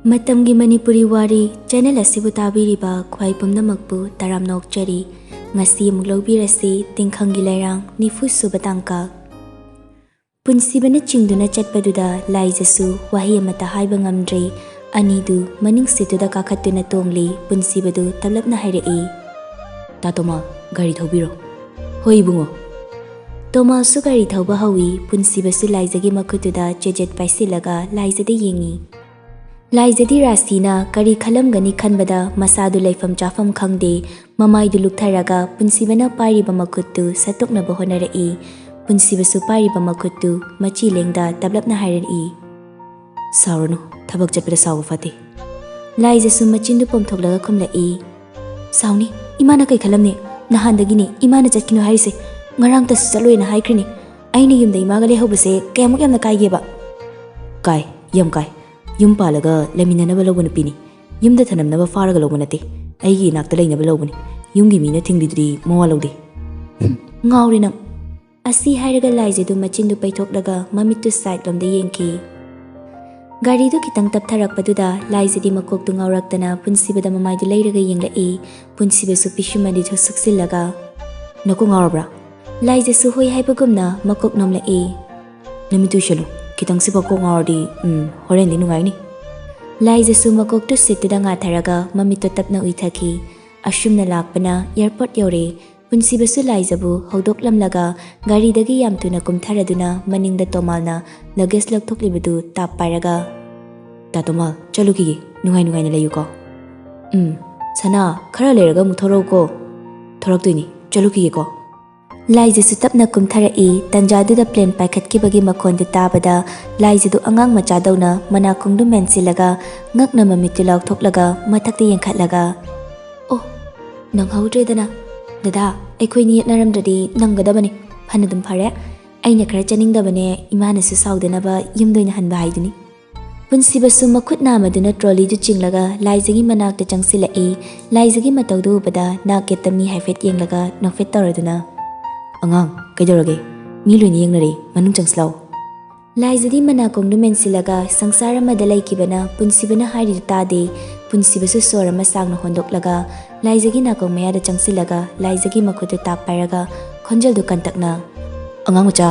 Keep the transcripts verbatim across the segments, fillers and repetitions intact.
ꯃꯇꯝꯒꯤ ꯃꯅꯤꯄꯨꯔꯤ ꯋꯥꯔꯤ ꯆꯦꯅꯦꯜ ꯑꯁꯤꯕꯨ ꯇꯥꯕꯤꯔꯤꯕ ꯈ꯭ꯋꯥꯏ ꯄꯨꯝꯅꯃꯛꯄꯨ ꯇꯔꯥꯝꯅ ꯑꯣꯛꯆꯔꯤ꯫ ꯉꯁꯤ ꯑꯃꯨꯛ ꯂꯧꯕꯤꯔꯁꯤ ꯇꯤꯡꯈꯪꯒꯤ ꯂꯩꯔꯥꯡ ꯅꯤꯐꯨ ꯁꯨꯕ ꯇꯥꯡꯀꯛ꯫ ꯄꯨꯟꯁꯤꯕꯅ ꯆꯤꯡꯗꯨꯅ ꯆꯠꯄꯗꯨꯗ ꯂꯥꯏꯖꯁꯨ ꯋꯥꯍꯩ ꯑꯃꯠꯇ ꯍꯥꯏꯕ ꯉꯝꯗ꯭ꯔꯦ꯫ ꯑꯅꯤꯗꯨ ꯃꯅꯤꯡ ꯁꯤꯠꯇꯨꯗ ꯀꯥꯈꯠꯇꯨꯅ ꯇꯣꯡꯂꯤ꯫ ꯄꯨꯟꯁꯤꯕꯗꯨ ꯇꯞꯂꯞꯅ ꯍꯥꯏꯔꯛꯏ, "ꯇꯥ ꯇꯣꯃꯥ, ꯒꯥꯔꯤ ꯊꯧꯕꯤꯔꯣ꯫" "ꯍꯣꯏ ꯏꯕꯨꯡꯉꯣ꯫" ꯇꯣꯃꯥꯁꯨ ꯒꯥꯔꯤ ꯊꯧꯕ ꯍꯧꯏ꯫ ꯄꯨꯟꯁꯤꯕꯁꯨ ꯂꯥꯏꯖꯒꯤ ꯃꯈꯨꯠꯇꯨꯗ ꯆꯦꯖꯦꯠ ꯄꯥꯏꯁꯤꯜꯂꯒ ꯂꯥꯏꯖꯗ ꯌꯦꯡꯏ꯫ ꯂꯥꯏꯖꯗꯤ ꯔꯥꯁꯤꯅ ꯀꯔꯤ ꯈꯜꯂꯝꯒꯅꯤ ꯈꯟꯕꯗ ꯃꯁꯥꯗꯨ ꯂꯩꯐꯝ ꯆꯥꯐꯝ ꯈꯪꯗꯦ꯫ ꯃꯃꯥꯏꯗꯨ ꯂꯨꯛꯊꯔꯒ ꯄꯨꯟꯁꯤꯕꯅ ꯄꯥꯏꯔꯤꯕ ꯃꯈꯨꯠꯇꯨ ꯁꯠꯇꯣꯛꯅꯕ ꯍꯣꯠꯅꯔꯛꯏ꯫ ꯄꯨꯟꯁꯤꯕꯁꯨ ꯄꯥꯏꯔꯤꯕ ꯃꯈꯨꯠꯇꯨ ꯃꯆꯤ ꯂꯦꯡꯗ ꯇꯞꯂꯞꯅ ꯍꯥꯏꯔꯛꯏ, "ꯁꯥꯎꯔꯅꯨ, ꯊꯕꯛ ꯆꯠꯄꯗ ꯁꯥꯎꯕ ꯐꯠꯇꯦ꯫" ꯂꯥꯏꯖꯁꯨ ꯃꯆꯤꯟꯗꯨ ꯄꯣꯝꯊꯣꯛꯂꯒ ꯈꯨꯝꯂꯛꯏ, "ꯁꯥꯎꯅꯤ, ꯏꯃꯥꯅ ꯀꯩ ꯈꯜꯂꯝꯅꯤ? ꯅꯍꯥꯟꯗꯒꯤꯅꯤ ꯏꯃꯥꯅ ꯆꯠꯈꯤꯅꯨ ꯍꯥꯏꯔꯤꯁꯦ꯫ ꯉꯔꯥꯡꯇꯁꯨ ꯆꯠꯂꯣꯏꯅ ꯍꯥꯏꯈ꯭ꯔꯤꯅꯤ꯫ ꯑꯩꯅ ꯌꯨꯝꯗ ꯏꯃꯥꯒ ꯂꯩꯍꯧꯕꯁꯦ ꯀꯌꯥꯃꯨꯛ ꯌꯥꯝꯅ ꯀꯥꯏꯒꯦꯕ?" "ꯀꯥꯏ, ꯌꯥꯝ ꯀꯥꯏ꯫ ꯌꯨꯝ ꯄꯥꯜꯂꯒ ꯂꯩꯃꯤꯟꯅꯅꯕ ꯂꯧꯕ ꯅꯨꯄꯤꯅꯤ꯫ ꯌꯨꯝꯗ ꯊꯅꯝꯅꯕ ꯐꯥꯔꯒ ꯂꯧꯕ ꯅꯠꯇꯦ꯫ ꯑꯩꯒꯤ ꯏꯅꯥꯛꯇ ꯂꯩꯅꯕ ꯂꯧꯕꯅꯤ꯫ ꯌꯨꯝꯒꯤ ꯃꯤꯅ ꯊꯤꯡꯂꯤꯗꯨꯗꯤ ꯃꯋꯥ ꯂꯧꯗꯦ꯫" "ꯉꯥꯎꯔꯦ ꯅꯪ꯫" ꯑꯁꯤ ꯍꯥꯏꯔꯒ ꯂꯥꯏꯖꯗꯨ ꯃꯆꯤꯟꯗꯨ ꯄꯩꯊꯣꯛꯂꯒ ꯃꯃꯤꯠꯇꯨ ꯁꯥꯏꯠ ꯂꯣꯝꯗ ꯌꯦꯡꯈꯤ꯫ ꯒꯥꯔꯤꯗꯨ ꯈꯤꯇꯪ ꯇꯞꯊꯔꯛꯄꯗꯨꯗ ꯂꯥꯏꯖꯗꯤ ꯃꯀꯣꯛꯇꯨ ꯉꯥꯎꯔꯛꯇꯅ ꯄꯨꯟꯁꯤꯕꯗ ꯃꯃꯥꯏꯗꯨ ꯂꯩꯔꯒ ꯌꯦꯡꯂꯛꯏ꯫ ꯄꯨꯟꯁꯤꯕꯁꯨ ꯄꯤꯁꯨꯝ ꯑꯅꯤꯗꯨ ꯁꯨꯛꯆꯤꯜꯂꯒ, "ꯅꯀꯣꯛ ꯉꯥꯎꯔꯕ꯭ꯔꯥ?" ꯂꯥꯏꯖꯁꯨ ꯍꯣꯏ ꯍꯥꯏꯕꯒꯨꯝꯅ ꯃꯀꯣꯛ ꯅꯣꯝꯂꯛꯏ꯫ "ꯅꯃꯤꯠꯇꯨ ꯎꯏꯁꯜꯂꯨ꯫ ꯈꯤꯇꯪ ꯁꯤꯐꯥꯎ ꯀꯣꯛ ꯉꯥꯎꯔꯗꯤ, ꯎꯝ, ꯍꯣꯔꯦꯟꯗꯤ ꯅꯨꯡꯉꯥꯏꯅꯤ꯫" ꯂꯥꯏꯖꯁꯨ ꯃꯀꯣꯛꯇꯨ ꯁꯤꯠꯇꯨꯗ ꯉꯥꯊꯔꯒ ꯃꯃꯤꯠꯇꯨ ꯇꯞꯅ ꯎꯏꯊꯈꯤ꯫ ꯑꯁꯨꯝꯅ ꯂꯥꯛꯄꯅ ꯑꯦꯌꯔꯄꯣꯔꯠ ꯌꯧꯔꯦ꯫ ꯄꯨꯟꯁꯤꯕꯁꯨ ꯂꯥꯏꯖꯕꯨ ꯍꯧꯗꯣꯛꯂꯝꯂꯒ ꯒꯥꯔꯤꯗꯒꯤ ꯌꯥꯝ ꯊꯨꯅ ꯀꯨꯝꯊꯔꯗꯨꯅ ꯃꯅꯤꯡꯗ ꯇꯣꯃꯥꯜꯅ ꯂꯒꯦꯖ ꯂꯧꯊꯣꯛꯂꯤꯕꯗꯨ ꯇꯥꯞ ꯄꯥꯏꯔꯒ, "ꯇꯥ ꯇꯣꯃꯥꯜ, ꯆꯠꯂꯨꯈꯤꯒꯦ꯫ ꯅꯨꯡꯉꯥꯏ ꯅꯨꯡꯉꯥꯏꯅ ꯂꯩꯌꯨꯀꯣ꯫" "ꯎꯝ, ꯁꯅꯥ, ꯈꯔ ꯂꯩꯔꯒ ꯑꯃꯨꯛ ꯊꯣꯔꯛꯎꯀꯣ꯫" "ꯊꯣꯔꯛꯇꯣꯏꯅꯤ, ꯆꯠꯂꯨꯈꯤꯒꯦꯀꯣ꯫" ꯂꯥꯏꯖꯁꯨ ꯇꯞꯅ ꯀꯨꯝꯊꯔꯛꯏ꯫ ꯇꯟꯖꯥꯗꯨꯗ ꯄ꯭ꯂꯦꯟ ꯄꯥꯏꯈꯠꯈꯤꯕꯒꯤ ꯃꯈꯣꯟꯗꯨ ꯇꯥꯕꯗ ꯂꯥꯏꯖꯗꯨ ꯑꯉꯥꯡ ꯃꯆꯥꯗꯧꯅ ꯃꯅꯥꯀꯣꯡꯗꯨ ꯃꯦꯟꯁꯤꯜꯂꯒ ꯉꯛꯅ ꯃꯃꯤꯠꯇꯨ ꯂꯥꯎꯊꯣꯛꯂꯒ ꯃꯊꯛꯇ ꯌꯦꯡꯈꯠꯂꯒ, "ꯑꯣ, ꯅꯪꯍꯧꯗ꯭ꯔꯦꯗꯅ꯫ ꯗꯗꯥ, ꯑꯩꯈꯣꯏꯅꯤ ꯌꯦꯠꯅꯔꯝꯗ꯭ꯔꯗꯤ ꯅꯪꯒꯗꯕꯅꯤ꯫ ꯐꯅꯗꯨꯝ ꯐꯔꯦ꯫ ꯑꯩꯅ ꯈꯔ ꯆꯠꯅꯤꯡꯗꯕꯅꯦ, ꯏꯃꯥꯅꯁꯨ ꯁꯥꯎꯗꯅꯕ ꯌꯨꯝꯗ ꯑꯣꯏꯅ ꯍꯟꯕ ꯍꯥꯏꯗꯨꯅꯤ꯫" ꯄꯨꯟꯁꯤꯕꯁꯨ ꯃꯈꯨꯠ ꯅꯥꯝꯃꯗꯨꯅ ꯇ꯭ꯔꯣꯂꯤꯗꯨ ꯆꯤꯡꯂꯒ ꯂꯥꯏꯖꯒꯤ ꯃꯅꯥꯛꯇ ꯆꯪꯁꯤꯜꯂꯛꯏ꯫ ꯂꯥꯏꯖꯒꯤ ꯃꯇꯧꯗꯨ ꯎꯕꯗ ꯅꯥꯛ ꯌꯦꯠꯇ ꯃꯤ ꯍꯥꯏꯐꯦꯠ ꯌꯦꯡꯂꯒ ꯅꯣꯛꯐꯦꯠ ꯇꯧꯔꯗꯨꯅ, "ꯑꯉꯥꯡ, ꯀꯩꯗꯧꯔꯒꯦ? ꯃꯤ ꯂꯣꯏꯅ ꯌꯦꯡꯅꯔꯦ, ꯃꯅꯨꯡ ꯆꯪꯁꯤꯜꯂꯛꯑꯣ꯫" ꯂꯥꯏꯖꯗꯤ ꯃꯅꯥꯀꯣꯡꯗꯨ ꯃꯦꯟꯁꯤꯜꯂꯒ ꯁꯪꯁꯥꯔ ꯑꯃꯗ ꯂꯩꯈꯤꯕꯅ ꯄꯨꯟꯁꯤꯕꯅ ꯍꯥꯏꯔꯤꯗꯨ ꯇꯥꯗꯦ꯫ ꯄꯨꯟꯁꯤꯕꯁꯨ ꯁꯣꯔ ꯑꯃ ꯁꯥꯡꯅ ꯍꯣꯟꯗꯣꯛꯂꯒ ꯂꯥꯏꯖꯒꯤ ꯅꯥꯀꯣꯡ ꯃꯌꯥꯗ ꯆꯪꯁꯤꯜꯂꯒ ꯂꯥꯏꯖꯒꯤ ꯃꯈꯨꯠꯇꯨ ꯇꯥꯛ ꯄꯥꯏꯔꯒ ꯈꯣꯟꯖꯦꯜꯗꯨ ꯀꯟꯇꯛꯅ, "ꯑꯉꯥꯡ ꯃꯆꯥ!"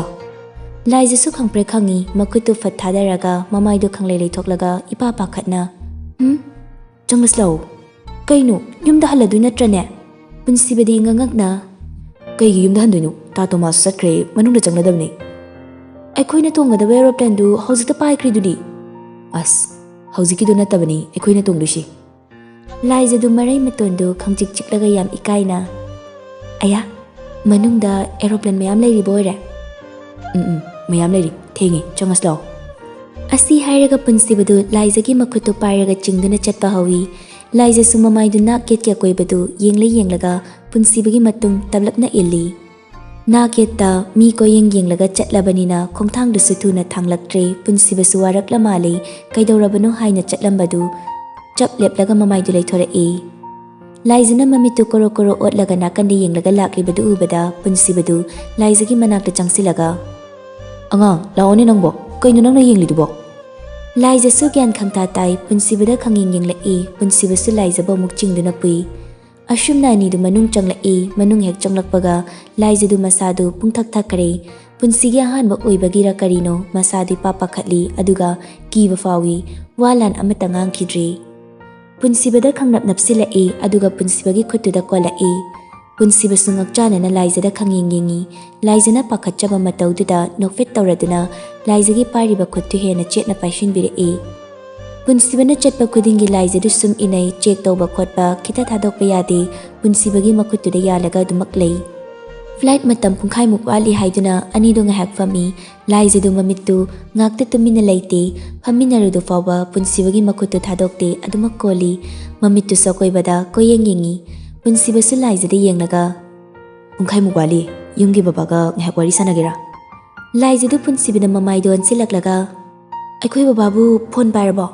ꯂꯥꯏꯖꯁꯨ ꯈꯪꯄ꯭ꯔꯦꯛ ꯈꯪꯉꯤ, ꯃꯈꯨꯠꯇꯨ ꯐꯠ ꯊꯥꯗꯔꯒ ꯃꯃꯥꯏꯗꯨ ꯈꯪꯂꯩ ꯂꯩꯊꯣꯛꯂꯒ ꯏꯄꯥ ꯄꯥꯈꯠꯅ, "ꯎꯝ? ꯆꯪꯂꯁꯤ ꯂꯥꯛꯑꯣ꯫ ꯀꯩꯅꯣ, ꯌꯨꯝꯗ ꯍꯜꯂꯗꯣꯏ ꯅꯠꯇ꯭ꯔꯅꯦ?" ꯄꯨꯟꯁꯤꯕꯗꯤ ꯉꯉꯛꯅ, "ꯀꯩꯒꯤ ꯌꯨꯝꯗ ꯍꯟꯗꯣꯏꯅꯣ? ꯇꯥ ꯇꯣꯃꯥꯁꯁꯨ ꯆꯠꯈ꯭ꯔꯦ, ꯃꯅꯨꯡꯗ ꯆꯪꯅꯗꯕꯅꯦ꯫ ꯑꯩꯈꯣꯏꯅ ꯇꯣꯡꯒꯗꯕ ꯑꯦꯔꯣꯄ꯭ꯂꯦꯟꯗꯨ ꯍꯧꯖꯤꯛꯇ ꯄꯥꯏꯈ꯭ꯔꯤꯗꯨꯗꯤ?" "ꯑꯁ, ꯍꯧꯖꯤꯛꯀꯤꯗꯣ ꯅꯠꯇꯕꯅꯤ ꯑꯩꯈꯣꯏꯅ ꯇꯣꯡꯗꯣꯏꯁꯤ꯫" ꯂꯥꯏꯖꯗꯨ ꯃꯔꯩ ꯃꯇꯣꯟꯗꯨ ꯈꯪꯆꯤꯛ ꯆꯤꯛꯂꯒ ꯌꯥꯝ ꯏꯀꯥꯏꯅ, "ꯑꯌꯥ, ꯃꯅꯨꯡꯗ ꯑꯦꯔꯣꯄ꯭ꯂꯦꯟ ꯃꯌꯥꯝ ꯂꯩꯔꯤꯕ ꯑꯣꯏꯔꯦ?" "ꯎꯝ, ꯎꯝ, ꯃꯌꯥꯝ ꯂꯩꯔꯤ꯫ ꯊꯦꯡꯉꯦ, ꯆꯪꯉꯁꯤ ꯂꯥꯛꯑꯣ꯫" ꯑꯁꯤ ꯍꯥꯏꯔꯒ ꯄꯨꯟꯁꯤꯕꯗꯨ ꯂꯥꯏꯖꯒꯤ ꯃꯈꯨꯠꯇꯨ ꯄꯥꯏꯔꯒ ꯆꯤꯡꯗꯨꯅ ꯆꯠꯄ ꯍꯧꯏ꯫ ꯂꯥꯏꯖꯁꯨ ꯃꯃꯥꯏꯗꯨ ꯅꯥꯛ ꯌꯦꯠꯀꯤ ꯑꯀꯣꯏꯕꯗꯨ ꯌꯦꯡꯂ ꯌꯦꯡꯂꯒ ꯄꯨꯟꯁꯤꯕꯒꯤ ꯃꯇꯨꯡ ꯇꯞꯂꯞꯅ ꯏꯜꯂꯤ꯫ ꯅꯥꯛ ꯌꯦꯠꯇ ꯃꯤ ꯀꯣꯏꯌꯦꯡ ꯌꯦꯡꯂꯒ ꯆꯠꯂꯕꯅꯤꯅ ꯈꯣꯡꯊꯥꯡꯗꯨꯁꯨ ꯊꯨꯅ ꯊꯥꯡꯂꯛꯇ꯭ꯔꯦ꯫ ꯄꯨꯟꯁꯤꯕꯁꯨ ꯋꯥꯔꯛꯂ ꯃꯥꯜꯂꯦ꯫ ꯀꯩꯗꯧꯔꯕꯅꯣ ꯍꯥꯏꯅ ꯆꯠꯂꯝꯕꯗꯨ ꯆꯞ ꯂꯦꯞꯂꯒ ꯃꯃꯥꯏꯗꯨ ꯂꯩꯊꯣꯔꯛꯏ꯫ ꯂꯥꯏꯖꯅ ꯃꯃꯤꯠꯇꯨ ꯀꯣꯔꯣ ꯀꯣꯔꯣ ꯑꯣꯠꯂꯒ ꯅꯥꯀꯟꯗ ꯌꯦꯡꯂꯒ ꯂꯥꯛꯂꯤꯕꯗꯨ ꯎꯕꯗ ꯄꯨꯟꯁꯤꯕꯗꯨ ꯂꯥꯏꯖꯒꯤ ꯃꯅꯥꯛꯇ ꯆꯪꯁꯤꯜꯂꯒ, "ꯑꯉꯥꯡ, ꯂꯥꯛꯑꯣꯅꯦ ꯅꯪꯕꯣ꯫ ꯀꯩꯅꯣ ꯅꯪꯅ ꯌꯦꯡꯂꯤꯗꯨꯕꯣ?" ꯂꯥꯏꯖꯁꯨ ꯒ꯭ꯌꯥꯟ ꯈꯪꯇꯥ ꯇꯥꯏ꯫ ꯄꯨꯟꯁꯤꯕꯗ ꯈꯪꯌꯦꯡ ꯌꯦꯡꯂꯛꯏ꯫ ꯄꯨꯟꯁꯤꯕꯁꯨ ꯂꯥꯏꯖꯕꯨ ꯑꯃꯨꯛ ꯆꯤꯡꯗꯨꯅ ꯄꯨꯏ꯫ ꯑꯁꯨꯝꯅ ꯑꯅꯤꯗꯨ ꯃꯅꯨꯡ ꯆꯪꯂꯛꯏ꯫ ꯃꯅꯨꯡ ꯍꯦꯛ ꯆꯪꯂꯛꯄꯒ ꯂꯥꯏꯖꯗꯨ ꯃꯁꯥꯗꯨ ꯄꯨꯡꯊꯛ ꯊꯛꯈ꯭ꯔꯦ꯫ ꯄꯨꯟꯁꯤꯒꯤ ꯑꯍꯥꯟꯕ ꯑꯣꯏꯕꯒꯤꯔ ꯀꯔꯤꯅꯣ ꯃꯁꯥꯗꯤ ꯄꯥ ꯄꯥꯈꯠꯂꯤ, ꯑꯗꯨꯒ ꯀꯤꯕ ꯐꯥꯎꯏ꯫ ꯋꯥ ꯂꯥꯟ ꯑꯃꯠꯇ ꯉꯥꯡꯈꯤꯗ꯭ꯔꯤ꯫ ꯄꯨꯟꯁꯤꯕꯗ ꯈꯪꯅꯞ ꯅꯞꯁꯤꯜꯂꯛꯏ, ꯑꯗꯨꯒ ꯄꯨꯟꯁꯤꯕꯒꯤ ꯈꯨꯠꯇꯨꯗ ꯀꯣꯜꯂꯛꯏ꯫ ꯄꯨꯟꯁꯤꯕꯁꯨ ꯉꯛꯆꯥꯅꯅ ꯂꯥꯏꯖꯗ ꯈꯪꯌꯦꯡ ꯌꯦꯡꯉꯤ꯫ ꯂꯥꯏꯖꯅ ꯄꯥꯈꯠꯆꯕ ꯃꯇꯧꯗꯨꯗ ꯅꯣꯛꯐꯦꯠ ꯇꯧꯔꯗꯨꯅ ꯂꯥꯏꯖꯒꯤ ꯄꯥꯏꯔꯤꯕ ꯈꯨꯠꯇꯨ ꯍꯦꯟꯅ ꯆꯦꯠꯅ ꯄꯥꯏꯁꯤꯟꯕꯤꯔꯛꯏ꯫ ꯄꯨꯟꯁꯤꯕꯅ ꯆꯠꯄ ꯈꯨꯗꯤꯡꯒꯤ ꯂꯥꯏꯖꯗꯨ ꯁꯨꯝ ꯏꯟꯅꯩ, ꯆꯦꯛ ꯇꯧꯕ ꯈꯣꯠꯄ ꯈꯤꯇ ꯊꯥꯗꯣꯛꯄ ꯌꯥꯗꯦ꯫ ꯄꯨꯟꯁꯤꯕꯒꯤ ꯃꯈꯨꯠꯇꯨꯗ ꯌꯥꯜꯂꯒ ꯑꯗꯨꯃꯛ ꯂꯩ꯫ ꯐ꯭ꯂꯥꯏꯠ ꯃꯇꯝ ꯄꯨꯡꯈꯥꯏꯃꯨꯛ ꯋꯥꯠꯂꯤ ꯍꯥꯏꯗꯨꯅ ꯑꯅꯤꯗꯨ ꯉꯥꯏꯍꯥꯛ ꯐꯝꯃꯤ꯫ ꯂꯥꯏꯖꯗꯨ ꯃꯃꯤꯠꯇꯨ ꯉꯥꯛꯇ ꯇꯨꯃꯤꯟꯅ ꯂꯩꯇꯦ꯫ ꯐꯝꯃꯤꯟꯅꯔꯨꯗꯨ ꯐꯥꯎꯕ ꯄꯨꯟꯁꯤꯕꯒꯤ ꯃꯈꯨꯠꯇꯨ ꯊꯥꯗꯣꯛꯇꯦ, ꯑꯗꯨꯃꯛ ꯀꯣꯜꯂꯤ꯫ ꯃꯃꯤꯠꯇꯨꯁꯨ ꯑꯀꯣꯏꯕꯗ ꯀꯣꯏꯌꯦꯡ ꯌꯦꯡꯉꯤ꯫ ꯄꯨꯟꯁꯤꯕꯁꯨ ꯂꯥꯏꯖꯗ ꯌꯦꯡꯂꯒ, "ꯄꯨꯡꯈꯥꯏꯃꯨꯛ ꯋꯥꯠꯂꯤ꯫ ꯌꯨꯝꯒꯤ ꯕꯕꯥꯒ ꯉꯥꯏꯍꯥꯛ ꯋꯥꯔꯤ ꯁꯥꯟꯅꯒꯦꯔꯥ?" ꯂꯥꯏꯖꯗꯨ ꯄꯨꯟꯁꯤꯕꯅ ꯃꯃꯥꯏꯗꯨ ꯑꯣꯟꯁꯤꯜꯂꯛꯂꯒ, "ꯑꯩꯈꯣꯏ ꯕꯕꯥꯕꯨ ꯐꯣꯟ ꯄꯥꯏꯔꯕꯣ?"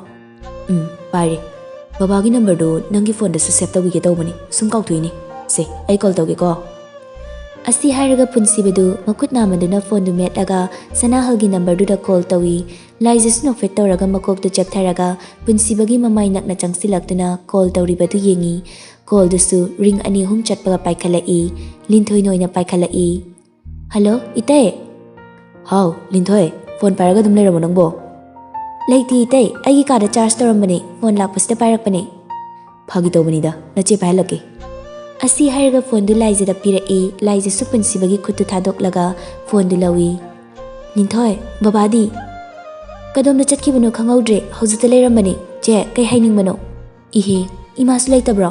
"ꯎꯝ, ꯄꯥꯏꯔꯦ꯫ ꯕꯕꯥꯒꯤ ꯅꯝꯕꯔꯗꯨ ꯅꯪꯒꯤ ꯐꯣꯟꯗꯁꯨ ꯁꯦꯚ ꯇꯧꯕꯤꯒꯦ ꯇꯧꯕꯅꯤ, ꯁꯨꯝ ꯀꯥꯎꯊꯣꯛꯏꯅꯦ꯫ ꯁꯦ, ꯑꯩ ꯀꯣꯜ ꯇꯧꯒꯦꯀꯣ꯫" ꯑꯁꯤ ꯍꯥꯏꯔꯒ ꯄꯨꯟꯁꯤꯕꯗꯨ ꯃꯈꯨꯠ ꯅꯥꯝꯃꯗꯨꯅ ꯐꯣꯟꯗꯨ ꯃꯦꯠꯂꯒ ꯁꯅꯥꯍꯜꯒꯤ ꯅꯝꯕꯔꯗꯨꯗ ꯀꯣꯜ ꯇꯧꯏ꯫ ꯂꯥꯏꯖꯁꯨ ꯅꯣꯛꯐꯦꯠ ꯇꯧꯔꯒ ꯃꯀꯣꯛꯇꯨ ꯆꯦꯞꯊꯔꯒ ꯄꯨꯟꯁꯤꯕꯒꯤ ꯃꯃꯥꯏ ꯅꯛꯅ ꯆꯪꯁꯤꯜꯂꯛꯇꯨꯅ ꯀꯣꯜ ꯇꯧꯔꯤꯕꯗꯨ ꯌꯦꯡꯏ꯫ ꯀꯣꯜꯗꯨꯁꯨ ꯔꯤꯡ ꯑꯅꯤ ꯑꯍꯨꯝ ꯆꯠꯄꯒ ꯄꯥꯏꯈꯠꯂꯛꯏ꯫ ꯂꯤꯟꯊꯣꯏꯅ ꯑꯣꯏꯅ ꯄꯥꯏꯈꯠꯂꯛꯏ꯫ "ꯍꯜꯂꯣ, ꯏꯇꯩ?" "ꯍꯥꯎ, ꯂꯤꯟꯊꯣꯏ, ꯐꯣꯟ ꯄꯥꯏꯔꯒ ꯑꯗꯨꯝ ꯂꯩꯔꯝꯃꯣ ꯅꯪꯕꯣ?" "ꯂꯩꯇꯦ ꯏꯇꯩ, ꯑꯩꯒꯤ ꯀꯥꯗ ꯆꯥꯔꯖ ꯇꯧꯔꯝꯕꯅꯦ, ꯐꯣꯟ ꯂꯥꯛꯄꯁꯤꯗ ꯄꯥꯏꯔꯛꯄꯅꯦ꯫" "ꯐꯥꯒꯤ ꯇꯧꯕꯅꯤꯗ, ꯅꯆꯦ ꯄꯥꯏꯍꯜꯂꯛꯀꯦ꯫" ꯑꯁꯤ ꯍꯥꯏꯔꯒ ꯐꯣꯟꯗꯨ ꯂꯥꯏꯖꯗ ꯄꯤꯔꯛꯏ꯫ ꯂꯥꯏꯖꯁꯨ ꯄꯨꯟꯁꯤꯕꯒꯤ ꯈꯨꯠꯇꯨ ꯊꯥꯗꯣꯛꯂꯒ ꯐꯣꯟꯗꯨ ꯂꯧꯏ꯫ "ꯂꯤꯟꯊꯣꯏ, ꯕꯕꯥꯗꯤ?" "ꯀꯗꯣꯝꯗ ꯆꯠꯈꯤꯕꯅꯣ ꯈꯪꯍꯧꯗ꯭ꯔꯦ, ꯍꯧꯖꯤꯛꯇ ꯂꯩꯔꯝꯕꯅꯤ꯫ ꯆꯦ, ꯀꯩ ꯍꯥꯏꯅꯤꯡꯕꯅꯣ?" "ꯏꯍꯦ, ꯏꯃꯥꯁꯨ ꯂꯩꯇꯕ꯭ꯔꯣ?"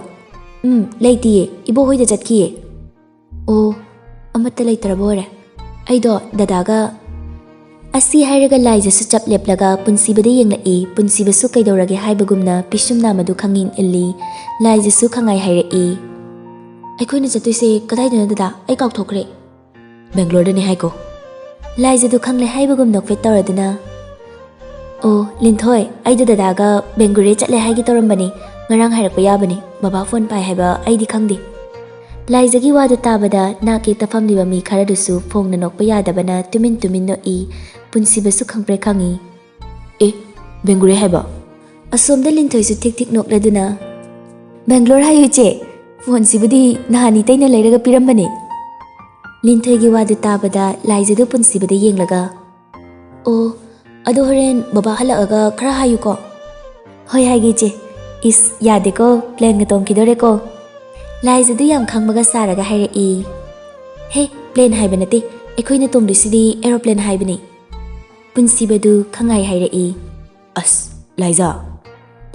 "ꯎꯝ, ꯂꯩꯇꯤꯌꯦ, ꯏꯕꯣꯛ ꯍꯣꯏꯗ ꯆꯠꯈꯤꯌꯦ꯫" "ꯑꯣ, ꯑꯃꯠꯇ ꯂꯩꯇ꯭ꯔꯕ ꯑꯣꯏꯔꯦ꯫ ꯑꯩꯗꯣ ꯗꯗꯥꯒ꯫" ꯑꯁꯤ ꯍꯥꯏꯔꯒ ꯂꯥꯏꯖꯁꯨ ꯆꯞ ꯂꯦꯞꯂꯒ ꯄꯨꯟꯁꯤꯕꯗ ꯌꯦꯡꯂꯛꯏ꯫ ꯄꯨꯟꯁꯤꯕꯁꯨ ꯀꯩꯗꯧꯔꯒꯦ ꯍꯥꯏꯕꯒꯨꯝꯅ ꯄꯤꯁꯨꯝ ꯅꯥꯝꯃꯗꯨ ꯈꯪꯏꯪ ꯏꯜꯂꯤ꯫ ꯂꯥꯏꯖꯁꯨ ꯈꯪꯉꯥꯏ ꯍꯥꯏꯔꯛꯏ꯫ "ꯑꯩꯈꯣꯏꯅ ꯆꯠꯇꯣꯏꯁꯦ ꯀꯗꯥꯏꯗꯅꯣ ꯗꯗꯥ? ꯑꯩ ꯀꯥꯎꯊꯣꯛꯈ꯭ꯔꯦ꯫" "ꯕꯦꯡꯒ꯭ꯂꯣꯔꯗꯅꯦ ꯍꯥꯏꯀꯣ꯫" ꯂꯥꯏꯖꯗꯨ ꯈꯪꯂꯦ ꯍꯥꯏꯕꯒꯨꯝ ꯅꯣꯛꯐꯦꯠ ꯇꯧꯔꯗꯨꯅ, "ꯑꯣ, ꯂꯤꯟꯊꯣꯏ, ꯑꯩꯗꯣ ꯗꯗꯥꯒ ꯕꯦꯡꯒ꯭ꯂꯣꯔꯦ ꯆꯠꯂꯦ ꯍꯥꯏꯒꯦ ꯇꯧꯔꯝꯕꯅꯤ꯫ ꯉꯔꯥꯡ ꯍꯥꯏꯔꯛꯄ ꯌꯥꯕꯅꯤ꯫ ꯕꯕꯥ ꯐꯣꯟ ꯄꯥꯏ ꯍꯥꯏꯕ ꯑꯩꯗꯤ ꯈꯪꯗꯦ꯫" ꯂꯥꯏꯖꯒꯤ ꯋꯥꯗꯨ ꯇꯥꯕꯗ ꯅꯥꯛ ꯌꯦꯠꯇ ꯐꯝꯂꯤꯕ ꯃꯤ ꯈꯔꯗꯨꯁꯨ ꯐꯣꯡꯅ ꯅꯣꯛꯄ ꯌꯥꯗꯕꯅ ꯇꯨꯃꯤꯟ ꯇꯨꯃꯤꯟ ꯅꯣꯛꯏ꯫ ꯄꯨꯟꯁꯤꯕꯁꯨ ꯈꯪꯄ꯭ꯔꯦꯛ ꯈꯪꯏ꯫ "ꯑꯦ, ꯕꯦꯡꯒ꯭ꯂꯣꯔꯦ ꯍꯥꯏꯕ?" ꯑꯁꯣꯝꯗ ꯂꯤꯟꯊꯣꯏꯁꯨ ꯊꯤꯛ ꯊꯤꯛ ꯅꯣꯛꯂꯗꯨꯅ, "ꯕꯦꯡꯒ꯭ꯂꯣꯔ ꯍꯥꯏꯌꯨ ꯏꯆꯦ, ꯐꯣꯟꯁꯤꯕꯨꯗꯤ ꯅꯍꯥꯟ ꯏꯇꯩꯅ ꯂꯩꯔꯒ ꯄꯤꯔꯝꯕꯅꯦ꯫" ꯂꯤꯟꯊꯣꯏꯒꯤ ꯋꯥꯗꯨ ꯇꯥꯕꯗ ꯂꯥꯏꯖꯗꯨ ꯄꯨꯟꯁꯤꯕꯗ ꯌꯦꯡꯂꯒ, "ꯑꯣ, ꯑꯗꯨ ꯍꯣꯔꯦꯟ ꯕꯕꯥ ꯍꯜꯂꯛꯑꯒ ꯈꯔ ꯍꯥꯏꯌꯨꯀꯣ꯫" "ꯍꯣꯏ, ꯍꯥꯏꯒꯦ ꯏꯆꯦ꯫" "ꯏꯁ, ꯌꯥꯗꯦꯀꯣ, ꯄ꯭ꯂꯦꯟꯒ ꯇꯣꯡꯈꯤꯗꯣꯔꯦꯀꯣ꯫" ꯂꯥꯏꯖꯗꯨ ꯌꯥꯝ ꯈꯪꯕꯒ ꯁꯥꯔꯒ ꯍꯥꯏꯔꯛꯏ꯫ "ꯍꯦ, ꯄ꯭ꯂꯦꯟ ꯍꯥꯏꯕ ꯅꯠꯇꯦ, ꯑꯩꯈꯣꯏꯅ ꯇꯣꯡꯗꯣꯏꯁꯤꯗꯤ ꯑꯦꯔꯣꯄ꯭ꯂꯦꯟ ꯍꯥꯏꯕꯅꯤ꯫" ꯄꯨꯟꯁꯤꯕꯗꯨ ꯈꯪꯉꯥꯏ ꯍꯥꯏꯔꯛꯏ꯫ "ꯑꯁ, ꯂꯥꯏꯖꯥ!"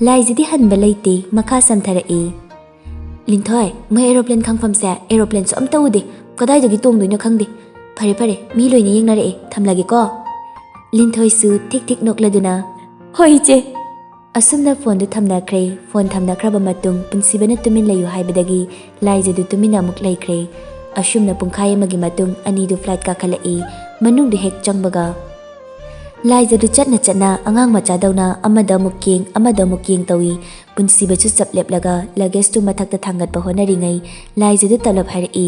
ꯂꯥꯏꯖꯗꯤ ꯍꯟꯕ ꯂꯩꯇꯦ, ꯃꯈꯥ ꯁꯝꯊꯔꯛꯏ꯫ "ꯂꯤꯟꯊꯣꯏ, ꯃꯣꯏ ꯑꯦꯔꯣꯄ꯭ꯂꯦꯟ ꯈꯪꯐꯝꯁꯦ ꯑꯦꯔꯣꯄ꯭ꯂꯦꯟꯁꯨ ꯑꯝꯇ ꯎꯗꯦ꯫ ꯀꯗꯥꯏꯗꯒꯤ ꯇꯣꯡꯗꯣꯏꯅꯣ ꯈꯪꯗꯦ꯫ ꯐꯔꯦ, ꯐꯔꯦ, ꯃꯤ ꯂꯣꯏꯅ ꯌꯦꯡꯅꯔꯛꯑꯦ, ꯊꯝꯂꯒꯦꯀꯣ꯫" ꯂꯤꯟꯊꯣꯏꯁꯨ ꯊꯤꯛ ꯊꯤꯛ ꯅꯣꯛꯂꯗꯨꯅ, "ꯍꯣꯏ, ꯏꯆꯦ꯫" ꯑꯁꯨꯝꯅ ꯐꯣꯟꯗꯨ ꯊꯝꯅꯈ꯭ꯔꯦ꯫ ꯐꯣꯟ ꯊꯝꯅꯈ꯭ꯔꯕ ꯃꯇꯨꯡ ꯄꯨꯟꯁꯤꯕꯅ ꯇꯨꯃꯤꯟ ꯂꯩꯌꯨ ꯍꯥꯏꯕꯗꯒꯤ ꯂꯥꯏꯖꯗꯨ ꯇꯨꯃꯤꯟꯅ ꯑꯃꯨꯛ ꯂꯩꯈ꯭ꯔꯦ꯫ ꯑꯁꯨꯝꯅ ꯄꯨꯡꯈꯥꯏ ꯑꯃꯒꯤ ꯃꯇꯨꯡ ꯑꯅꯤꯗꯨ ꯐ꯭ꯂꯥꯏꯠ ꯀꯥꯈꯠꯂꯛꯏ꯫ ꯃꯅꯨꯡꯗ ꯍꯦꯛ ꯆꯪꯕꯒ ꯂꯥꯏꯖꯗꯨ ꯆꯠꯅ ꯆꯠꯅ ꯑꯉꯥꯡ ꯃꯆꯥꯗꯧꯅ ꯑꯃꯗ ꯑꯃꯨꯛ ꯌꯦꯡ, ꯑꯃꯗ ꯑꯃꯨꯛ ꯌꯦꯡ ꯇꯧꯏ꯫ ꯄꯨꯟꯁꯤꯕꯁꯨ ꯆꯞ ꯂꯦꯞꯂꯒ ꯂꯒꯦꯖꯇꯨ ꯃꯊꯛꯇ ꯊꯥꯡꯒꯠꯄ ꯍꯣꯠꯅꯔꯤꯉꯩ ꯂꯥꯏꯖꯗꯨ ꯇꯞꯂꯞ ꯍꯥꯏꯔꯛꯏ꯫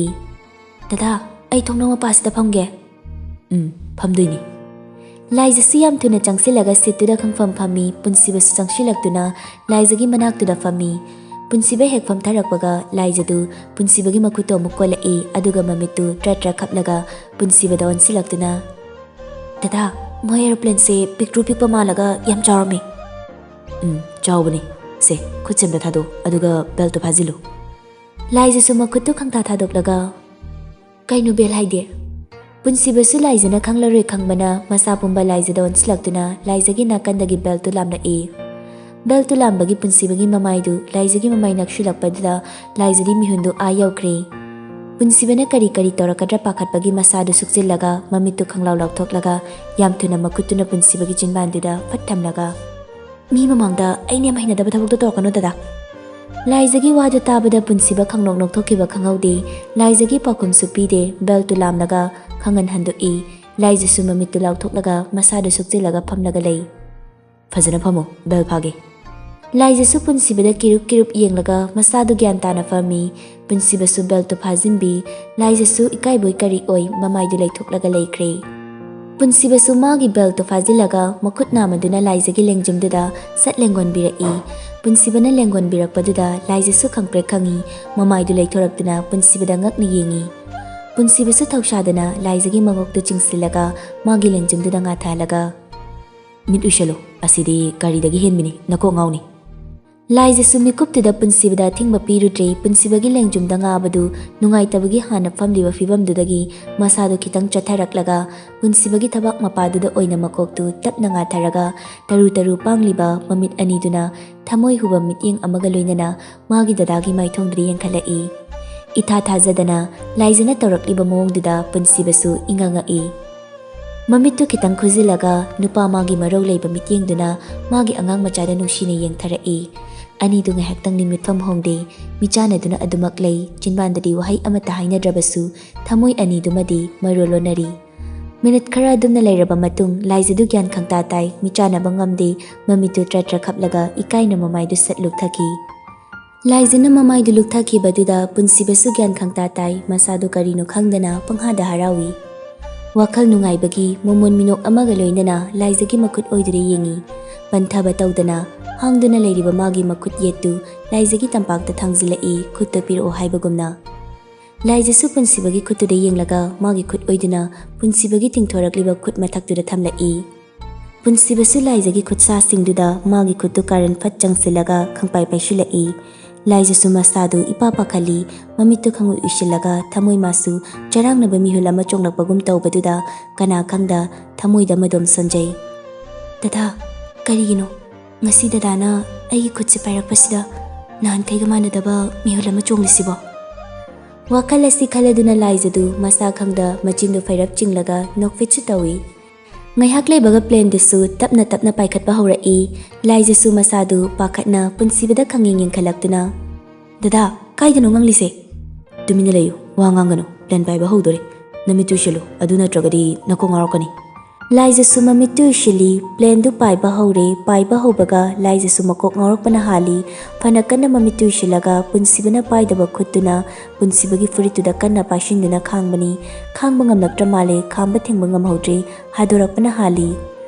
"ꯗꯗꯥ, ꯑꯩ ꯊꯣꯡꯅꯥꯎ ꯃꯄꯥꯁꯤꯗ ꯐꯝꯒꯦ꯫" "ꯎꯝ, ꯐꯝꯗꯣꯏꯅꯤ꯫" ꯂꯥꯏꯖꯁꯨ ꯌꯥꯝ ꯊꯨꯅ ꯆꯪꯁꯤꯜꯂꯒ ꯁꯤꯠꯇꯨꯗ ꯈꯪꯐꯝ ꯐꯝꯃꯤ꯫ ꯄꯨꯟꯁꯤꯕꯁꯨ ꯆꯪꯁꯤꯜꯂꯛꯇꯨꯅ ꯂꯥꯏꯖꯒꯤ ꯃꯅꯥꯛꯇꯨꯗ ꯐꯝꯃꯤ꯫ ꯄꯨꯟꯁꯤꯕ ꯍꯦꯛ ꯐꯝꯊꯔꯛꯄꯒ ꯂꯥꯏꯖꯗꯨ ꯄꯨꯟꯁꯤꯕꯒꯤ ꯃꯈꯨꯠꯇꯣ ꯑꯃꯨꯛ ꯀꯣꯜꯂꯛꯏ, ꯑꯗꯨꯒ ꯃꯃꯤꯠꯇꯨ ꯇ꯭ꯔ ꯇ꯭ꯔ ꯈꯞꯂꯒ ꯄꯨꯟꯁꯤꯕꯗ ꯑꯣꯟꯁꯤꯜꯂꯛꯇꯨꯅ, "ꯗꯗꯥ, ꯃꯣꯏ ꯑꯦꯔꯣꯄ꯭ꯂꯦꯟꯁꯦ ꯄꯤꯛꯇ꯭ꯔꯨ ꯄꯤꯛꯄ ꯃꯥꯜꯂꯒ ꯌꯥꯝ ꯆꯥꯎꯔꯝꯃꯤ꯫" "ꯎꯝ, ꯆꯥꯎꯕꯅꯤ꯫ ꯁꯦ, ꯈꯨꯠꯁꯦ ꯑꯝꯇ ꯊꯥꯗꯣꯛꯑꯣ, ꯑꯗꯨꯒ ꯕꯦꯜꯠꯇꯣ ꯐꯥꯖꯤꯜꯂꯨ꯫" ꯂꯥꯏꯖꯁꯨ ꯃꯈꯨꯠꯇꯨ ꯈꯪꯊꯥ ꯊꯥꯗꯣꯛꯂꯒ, "ꯀꯩꯅꯣ ꯕꯦꯜ ꯍꯥꯏꯗꯤ?" ꯄꯨꯟꯁꯤꯕꯁꯨ ꯂꯥꯏꯖꯅ ꯈꯪꯂꯔꯣꯏ ꯈꯪꯕꯅ ꯃꯁꯥ ꯄꯨꯝꯕ ꯂꯥꯏꯖꯗ ꯑꯣꯟꯁꯤꯜꯂꯛꯇꯨꯅ ꯂꯥꯏꯖꯒꯤ ꯅꯥꯀꯟꯗꯒꯤ ꯕꯦꯜꯠꯇꯨ ꯂꯥꯝꯂꯛꯏ꯫ ꯕꯦꯜꯠꯇꯨ ꯂꯥꯝꯕꯒꯤ ꯄꯨꯟꯁꯤꯕꯒꯤ ꯃꯃꯥꯏꯗꯨ ꯂꯥꯏꯖꯒꯤ ꯃꯃꯥꯏ ꯅꯛꯁꯤꯜꯂꯛꯄꯗꯨꯗ ꯂꯥꯏꯖꯗꯤ ꯃꯤꯍꯨꯟꯗꯨ ꯑꯥ ꯌꯧꯈ꯭ꯔꯦ꯫ ꯄꯨꯟꯁꯤꯕꯅ ꯀꯔꯤ ꯀꯔꯤ ꯇꯧꯔꯛꯀꯗ꯭ꯔꯥ ꯄꯥꯈꯠꯄꯒꯤ ꯃꯁꯥꯗꯨ ꯁꯨꯛꯆꯤꯜꯂꯒ ꯃꯃꯤꯠꯇꯨ ꯈꯪꯂꯥꯎ ꯂꯥꯎꯊꯣꯛꯂꯒ ꯌꯥꯝ ꯊꯨꯅ ꯃꯈꯨꯠꯇꯨꯅ ꯄꯨꯟꯁꯤꯕꯒꯤ ꯆꯤꯟꯕꯥꯟꯗꯨꯗ ꯐꯠ ꯊꯝꯂꯒ, "ꯃꯤ ꯃꯃꯥꯡꯗ ꯑꯩꯅ ꯌꯥꯝ ꯍꯩꯅꯗꯕ ꯊꯕꯛꯇꯣ ꯇꯧꯔꯛꯀꯅꯨ ꯗꯗꯥ꯫" ꯂꯥꯏꯖꯒꯤ ꯋꯥꯗꯨ ꯇꯥꯕꯗ ꯄꯨꯟꯁꯤꯕ ꯈꯪꯅꯣꯛ ꯅꯣꯛꯊꯣꯛꯈꯤꯕ ꯈꯪꯍꯧꯗꯦ꯫ ꯂꯥꯏꯖꯒꯤ ꯄꯥꯎꯈꯨꯝꯁꯨ ꯄꯤꯗꯦ꯫ ꯕꯦꯜꯠꯇꯨ ꯂꯥꯝꯂꯒ ꯈꯪꯍꯟ ꯍꯟꯗꯣꯛꯏ꯫ ꯂꯥꯏꯖꯁꯨ ꯃꯃꯤꯠꯇꯨ ꯂꯥꯎꯊꯣꯛꯂꯒ ꯃꯁꯥꯗꯨ ꯁꯨꯛꯆꯤꯜꯂꯒ ꯐꯝꯂꯒ ꯂꯩ꯫ "ꯐꯖꯅ ꯐꯝꯃꯨ, ꯕꯦꯜ ꯐꯥꯒꯦ꯫" ꯂꯥꯏꯖꯁꯨ ꯄꯨꯟꯁꯤꯕꯗ ꯀꯤꯔꯨꯞ ꯀꯤꯔꯨꯞ ꯌꯦꯡꯂꯒ ꯃꯁꯥꯗꯨ ꯒ꯭ꯌꯥꯟ ꯇꯥꯅ ꯐꯝꯃꯤ꯫ ꯄꯨꯟꯁꯤꯕꯁꯨ ꯕꯦꯜꯠꯇꯨ ꯐꯥꯖꯤꯟꯕꯤ꯫ ꯂꯥꯏꯖꯁꯨ ꯏꯀꯥꯏꯕꯣꯏ ꯀꯔꯤ ꯑꯣꯏ ꯃꯃꯥꯏꯗꯨ ꯂꯩꯊꯣꯛꯂꯒ ꯂꯩꯈ꯭ꯔꯦ꯫ ꯄꯨꯟꯁꯤꯕꯁꯨ ꯃꯥꯒꯤ ꯕꯦꯜꯠꯇꯨ ꯐꯥꯖꯤꯜꯂꯒ ꯃꯈꯨꯠ ꯅꯥꯝꯃꯗꯨꯅ ꯂꯥꯏꯖꯒꯤ ꯂꯦꯡꯖꯨꯝꯗꯨꯗ ꯁꯠ ꯂꯦꯡꯒꯣꯟꯕꯤꯔꯛꯏ꯫ ꯄꯨꯟꯁꯤꯕꯅ ꯂꯦꯡꯒꯣꯟꯕꯤꯔꯛꯄꯗꯨꯗ ꯂꯥꯏꯖꯁꯨ ꯈꯪꯄ꯭ꯔꯦꯛ ꯈꯪꯉꯤ꯫ ꯃꯃꯥꯏꯗꯨ ꯂꯩꯊꯣꯔꯛꯇꯨꯅ ꯄꯨꯟꯁꯤꯕꯗ ꯉꯛꯅ ꯌꯦꯡꯉꯤ꯫ ꯄꯨꯟꯁꯤꯕꯁꯨ ꯊꯧꯁꯥꯗꯅ ꯂꯥꯏꯖꯒꯤ ꯃꯉꯣꯛꯇꯨ ꯆꯤꯡꯁꯤꯜꯂꯒ ꯃꯥꯒꯤ ꯂꯦꯡꯖꯨꯝꯗꯨꯗ ꯉꯥꯊꯍꯜꯂꯒ, "ꯃꯤꯠ ꯎꯏꯁꯜꯂꯨ, ꯑꯁꯤꯗꯤ ꯀꯔꯤꯗꯒꯤ ꯍꯦꯟꯕꯅꯤ, ꯅꯀꯣꯛ ꯉꯥꯎꯅꯤ꯫" ꯂꯥꯏꯖꯁꯨ ꯃꯤꯀꯨꯞꯇꯨꯗ ꯄꯨꯟꯁꯤꯕꯗ ꯑꯊꯤꯡꯕ ꯄꯤꯔꯨꯗ꯭ꯔꯦ꯫ ꯄꯨꯟꯁꯤꯕꯒꯤ ꯂꯦꯡꯖꯨꯝꯗ ꯉꯥꯕꯗꯨ ꯅꯨꯡꯉꯥꯏꯇꯕꯒꯤ ꯍꯥꯟꯅ ꯐꯝꯂꯤꯕ ꯐꯤꯕꯝꯗꯨꯗꯒꯤ ꯃꯁꯥꯗꯨ ꯈꯤꯇꯪ ꯆꯠꯊꯔꯛꯂꯒ ꯄꯨꯟꯁꯤꯕꯒꯤ ꯊꯕꯥꯛ ꯃꯄꯥꯗꯨꯗ ꯑꯣꯏꯅ ꯃꯀꯣꯛꯇꯨ ꯇꯞꯅ ꯉꯥꯊꯔꯒ ꯇꯔꯨ ꯇꯔꯨ ꯄꯥꯡꯂꯤꯕ ꯃꯃꯤꯠ ꯑꯅꯤꯗꯨꯅ ꯊꯃꯣꯏ ꯍꯨꯕ ꯃꯤꯠꯌꯦꯡ ꯑꯃꯒ ꯂꯣꯏꯅꯅ ꯃꯥꯒꯤ ꯗꯗꯥꯒꯤ ꯃꯥꯏꯊꯣꯡꯗꯨꯗ ꯌꯦꯡꯈꯠꯂꯛꯏ꯫ ꯏꯊꯥ ꯊꯥꯖꯗꯅ ꯂꯥꯏꯖꯅ ꯇꯧꯔꯛꯂꯤꯕ ꯃꯑꯣꯡꯗꯨꯗ ꯄꯨꯟꯁꯤꯕꯁꯨ ꯏꯉꯛ ꯉꯛꯏ꯫ ꯃꯃꯤꯠꯇꯨ ꯈꯤꯇꯪ ꯈꯨꯖꯤꯜꯂꯒ ꯅꯨꯄꯥ ꯃꯥꯒꯤ ꯃꯔꯧ ꯂꯩꯕ ꯃꯤꯠꯌꯦꯡꯗꯨꯅ ꯃꯥꯒꯤ ꯑꯉꯥꯡ ꯃꯆꯥꯗ ꯅꯨꯡꯁꯤꯅ ꯌꯦꯡꯊꯔꯛꯏ꯫ ꯑꯅꯤꯗꯨ ꯉꯥꯏꯍꯥꯛꯇꯪꯗꯤ ꯃꯤꯠꯐꯝ ꯍꯣꯡꯗꯦ꯫ ꯃꯤꯆꯥꯟꯅꯗꯨꯅ ꯑꯗꯨꯃꯛ ꯂꯩ꯫ ꯆꯤꯟꯕꯥꯟꯗꯗꯤ ꯋꯥꯍꯩ ꯑꯃꯠꯇ ꯍꯥꯏꯅꯗ꯭ꯔꯕꯁꯨ ꯊꯃꯣꯏ ꯑꯅꯤꯗꯨꯃꯗꯤ ꯃꯔꯣꯜ ꯂꯣꯟꯅꯔꯤ꯫ ꯃꯤꯅꯤꯠ ꯈꯔ ꯑꯗꯨꯝꯅ ꯂꯩꯔꯕ ꯃꯇꯨꯡ ꯂꯥꯏꯖꯗꯨ ꯒ꯭ꯌꯥꯟ ꯈꯪꯇꯥ ꯇꯥꯏ꯫ ꯃꯤꯆꯥꯟꯅꯕ ꯉꯝꯗꯦ꯫ ꯃꯃꯤꯠꯇꯨ ꯇ꯭ꯔ ꯇ꯭ꯔ ꯈꯞꯂꯒ ꯏꯀꯥꯏꯅ ꯃꯃꯥꯏꯗꯨ ꯁꯠ ꯂꯨꯞꯊꯈꯤ꯫ ꯂꯥꯏꯖꯅ ꯃꯃꯥꯏꯗꯨ ꯂꯨꯛꯊꯈꯤꯕꯗꯨꯗ ꯄꯨꯟꯁꯤꯕꯁꯨ ꯒ꯭ꯌꯥꯟ ꯈꯪꯇꯥ ꯇꯥꯏ, ꯃꯁꯥꯗꯨ ꯀꯔꯤꯅꯣ ꯈꯪꯗꯅ ꯄꯪꯍꯥꯗ ꯍꯔꯥꯎꯏ꯫ ꯋꯥꯈꯜ ꯅꯨꯡꯉꯥꯏꯕꯒꯤ ꯃꯣꯃꯣꯟ ꯃꯤꯅꯣꯛ ꯑꯃꯒ ꯂꯣꯏꯅꯅ ꯂꯥꯏꯖꯒꯤ ꯃꯈꯨꯠ ꯑꯣꯏꯗꯨꯗ ꯌꯦꯡꯏ꯫ ꯄꯟꯊꯕ ꯇꯧꯗꯅ ꯍꯥꯡꯗꯨꯅ ꯂꯩꯔꯤꯕ ꯃꯥꯒꯤ ꯃꯈꯨꯠ ꯌꯦꯠꯇꯨ ꯂꯥꯏꯖꯒꯤ ꯇꯝꯄꯥꯛꯇ ꯊꯥꯡꯖꯤꯜꯂꯛꯏ, ꯈꯨꯠꯇ ꯄꯤꯔꯛꯑꯣ ꯍꯥꯏꯕꯒꯨꯝꯅ꯫ ꯂꯥꯏꯖꯁꯨ ꯄꯨꯟꯁꯤꯕꯒꯤ ꯈꯨꯠꯇꯨꯗ ꯌꯦꯡꯂꯒ ꯃꯥꯒꯤ ꯈꯨꯠ ꯑꯣꯏꯗꯨꯅ ꯄꯨꯟꯁꯤꯕꯒꯤ ꯇꯤꯡꯊꯣꯔꯛꯂꯤꯕ ꯈꯨꯠ ꯃꯊꯛꯇꯨꯗ ꯊꯝꯂꯛꯏ꯫ ꯄꯨꯟꯁꯤꯕꯁꯨ ꯂꯥꯏꯖꯒꯤ ꯈꯨꯠꯁꯥꯁꯤꯡꯗꯨꯗ ꯃꯥꯒꯤ ꯈꯨꯠꯇꯨ ꯀꯥꯔꯟ ꯐꯠ ꯆꯪꯁꯤꯜꯂꯒ ꯈꯪꯄꯥꯏ ꯄꯥꯏꯁꯤꯜꯂꯛꯏ꯫ ꯂꯥꯏꯖꯁꯨ ꯃꯁꯥꯗꯨ ꯏꯄꯥ ꯄꯥꯈꯠꯂꯤ, ꯃꯃꯤꯠꯇꯨ ꯈꯪꯎꯏ ꯎꯏꯁꯤꯜꯂꯒ ꯊꯃꯣꯏ ꯃꯥꯁꯨ ꯆꯔꯥꯡꯅꯕ ꯃꯤꯍꯨꯜ ꯑꯃ ꯆꯣꯡꯂꯛꯄꯒꯨꯝ ꯇꯧꯕꯗꯨꯗ ꯀꯅꯥ ꯈꯪꯗ ꯊꯃꯣꯏꯗ ꯑꯃꯗꯣꯝ ꯁꯣꯟꯖꯩ꯫ "ꯗꯗꯥ, ꯀꯔꯤꯒꯤꯅꯣ ꯉꯁꯤ ꯗꯗꯥꯅ ꯑꯩꯒꯤ ꯈꯨꯠꯁꯦ ꯄꯥꯏꯔꯛꯄꯁꯤꯗ ꯅꯍꯥꯟꯈꯩꯒ ꯃꯥꯟꯅꯗꯕ ꯃꯤꯍꯨꯜ ꯑꯃ ꯆꯣꯡꯂꯤꯁꯤꯕꯣ?" ꯋꯥꯈꯜ ꯑꯁꯤ ꯈꯜꯂꯗꯨꯅ ꯂꯥꯏꯖꯗꯨ ꯃꯁꯥ ꯈꯪꯗ ꯃꯆꯤꯟꯗꯨ ꯐꯩꯔꯞ ꯆꯤꯡꯂꯒ ꯅꯣꯛꯐꯦꯠꯁꯨ ꯇꯧꯏ꯫ ꯉꯥꯏꯍꯥꯛ ꯂꯩꯕꯒ ꯄ꯭ꯂꯦꯟꯗꯨꯁꯨ ꯇꯞꯅ ꯇꯞꯅ ꯄꯥꯏꯈꯠꯄ ꯍꯧꯔꯛꯏ꯫ ꯂꯥꯏꯖꯁꯨ ꯃꯁꯥꯗꯨ ꯄꯥꯈꯠꯅ ꯄꯨꯟꯁꯤꯕꯗ ꯈꯪꯌꯦꯡ ꯌꯦꯡꯈꯠꯂꯛꯇꯨꯅ, "ꯗꯗꯥ, ꯀꯥꯏꯗꯅꯣ ꯉꯪꯂꯤꯁꯦ?" "ꯇꯨꯃꯤꯟꯅ ꯂꯩꯌꯨ, ꯋꯥ ꯉꯥꯡꯒꯅꯨ, ꯄ꯭ꯂꯦꯟ ꯄꯥꯏꯕ ꯍꯧꯗꯣꯔꯦ꯫ ꯅꯃꯤꯠꯇꯨ ꯎꯏꯁꯤꯜꯂꯨ, ꯑꯗꯨ ꯅꯠꯇ꯭ꯔꯒꯗꯤ ꯅꯀꯣꯛ ꯉꯥꯎꯔꯛꯀꯅꯤ꯫" ꯂꯥꯏꯖꯁꯨ ꯃꯃꯤꯠꯇꯨ ꯎꯏꯁꯤꯜꯂꯤ, ꯄ꯭ꯂꯦꯟꯗꯨ ꯄꯥꯏꯕ ꯍꯧꯔꯦ꯫ ꯄꯥꯏꯕ ꯍꯧꯕꯒ ꯂꯥꯏꯖꯁꯨ ꯃꯀꯣꯛ ꯉꯥꯎꯔꯛꯄꯅ ꯍꯥꯜꯂꯤ꯫ ꯐꯅ ꯀꯟꯅ ꯃꯃꯤꯠꯇꯨ ꯎꯏꯁꯤꯜꯂꯒ ꯄꯨꯟꯁꯤꯕꯅ ꯄꯥꯏꯗꯕ ꯈꯨꯠꯇꯨꯅ ꯄꯨꯟꯁꯤꯕꯒꯤ ꯐꯨꯔꯤꯠꯇꯨꯗ ꯀꯟꯅ ꯄꯥꯏꯁꯤꯟꯗꯨꯅ ꯈꯥꯡꯕꯅꯤ꯫ ꯈꯥꯡꯕ ꯉꯝꯂꯛꯇ꯭ꯔ ꯃꯥꯜꯂꯦ, ꯈꯥꯝꯕ ꯊꯦꯡꯕ ꯉꯝꯍꯧꯗ꯭ꯔꯦ, ꯍꯥꯗꯣꯔꯛꯄꯅ ꯍꯥꯜꯂꯤ꯫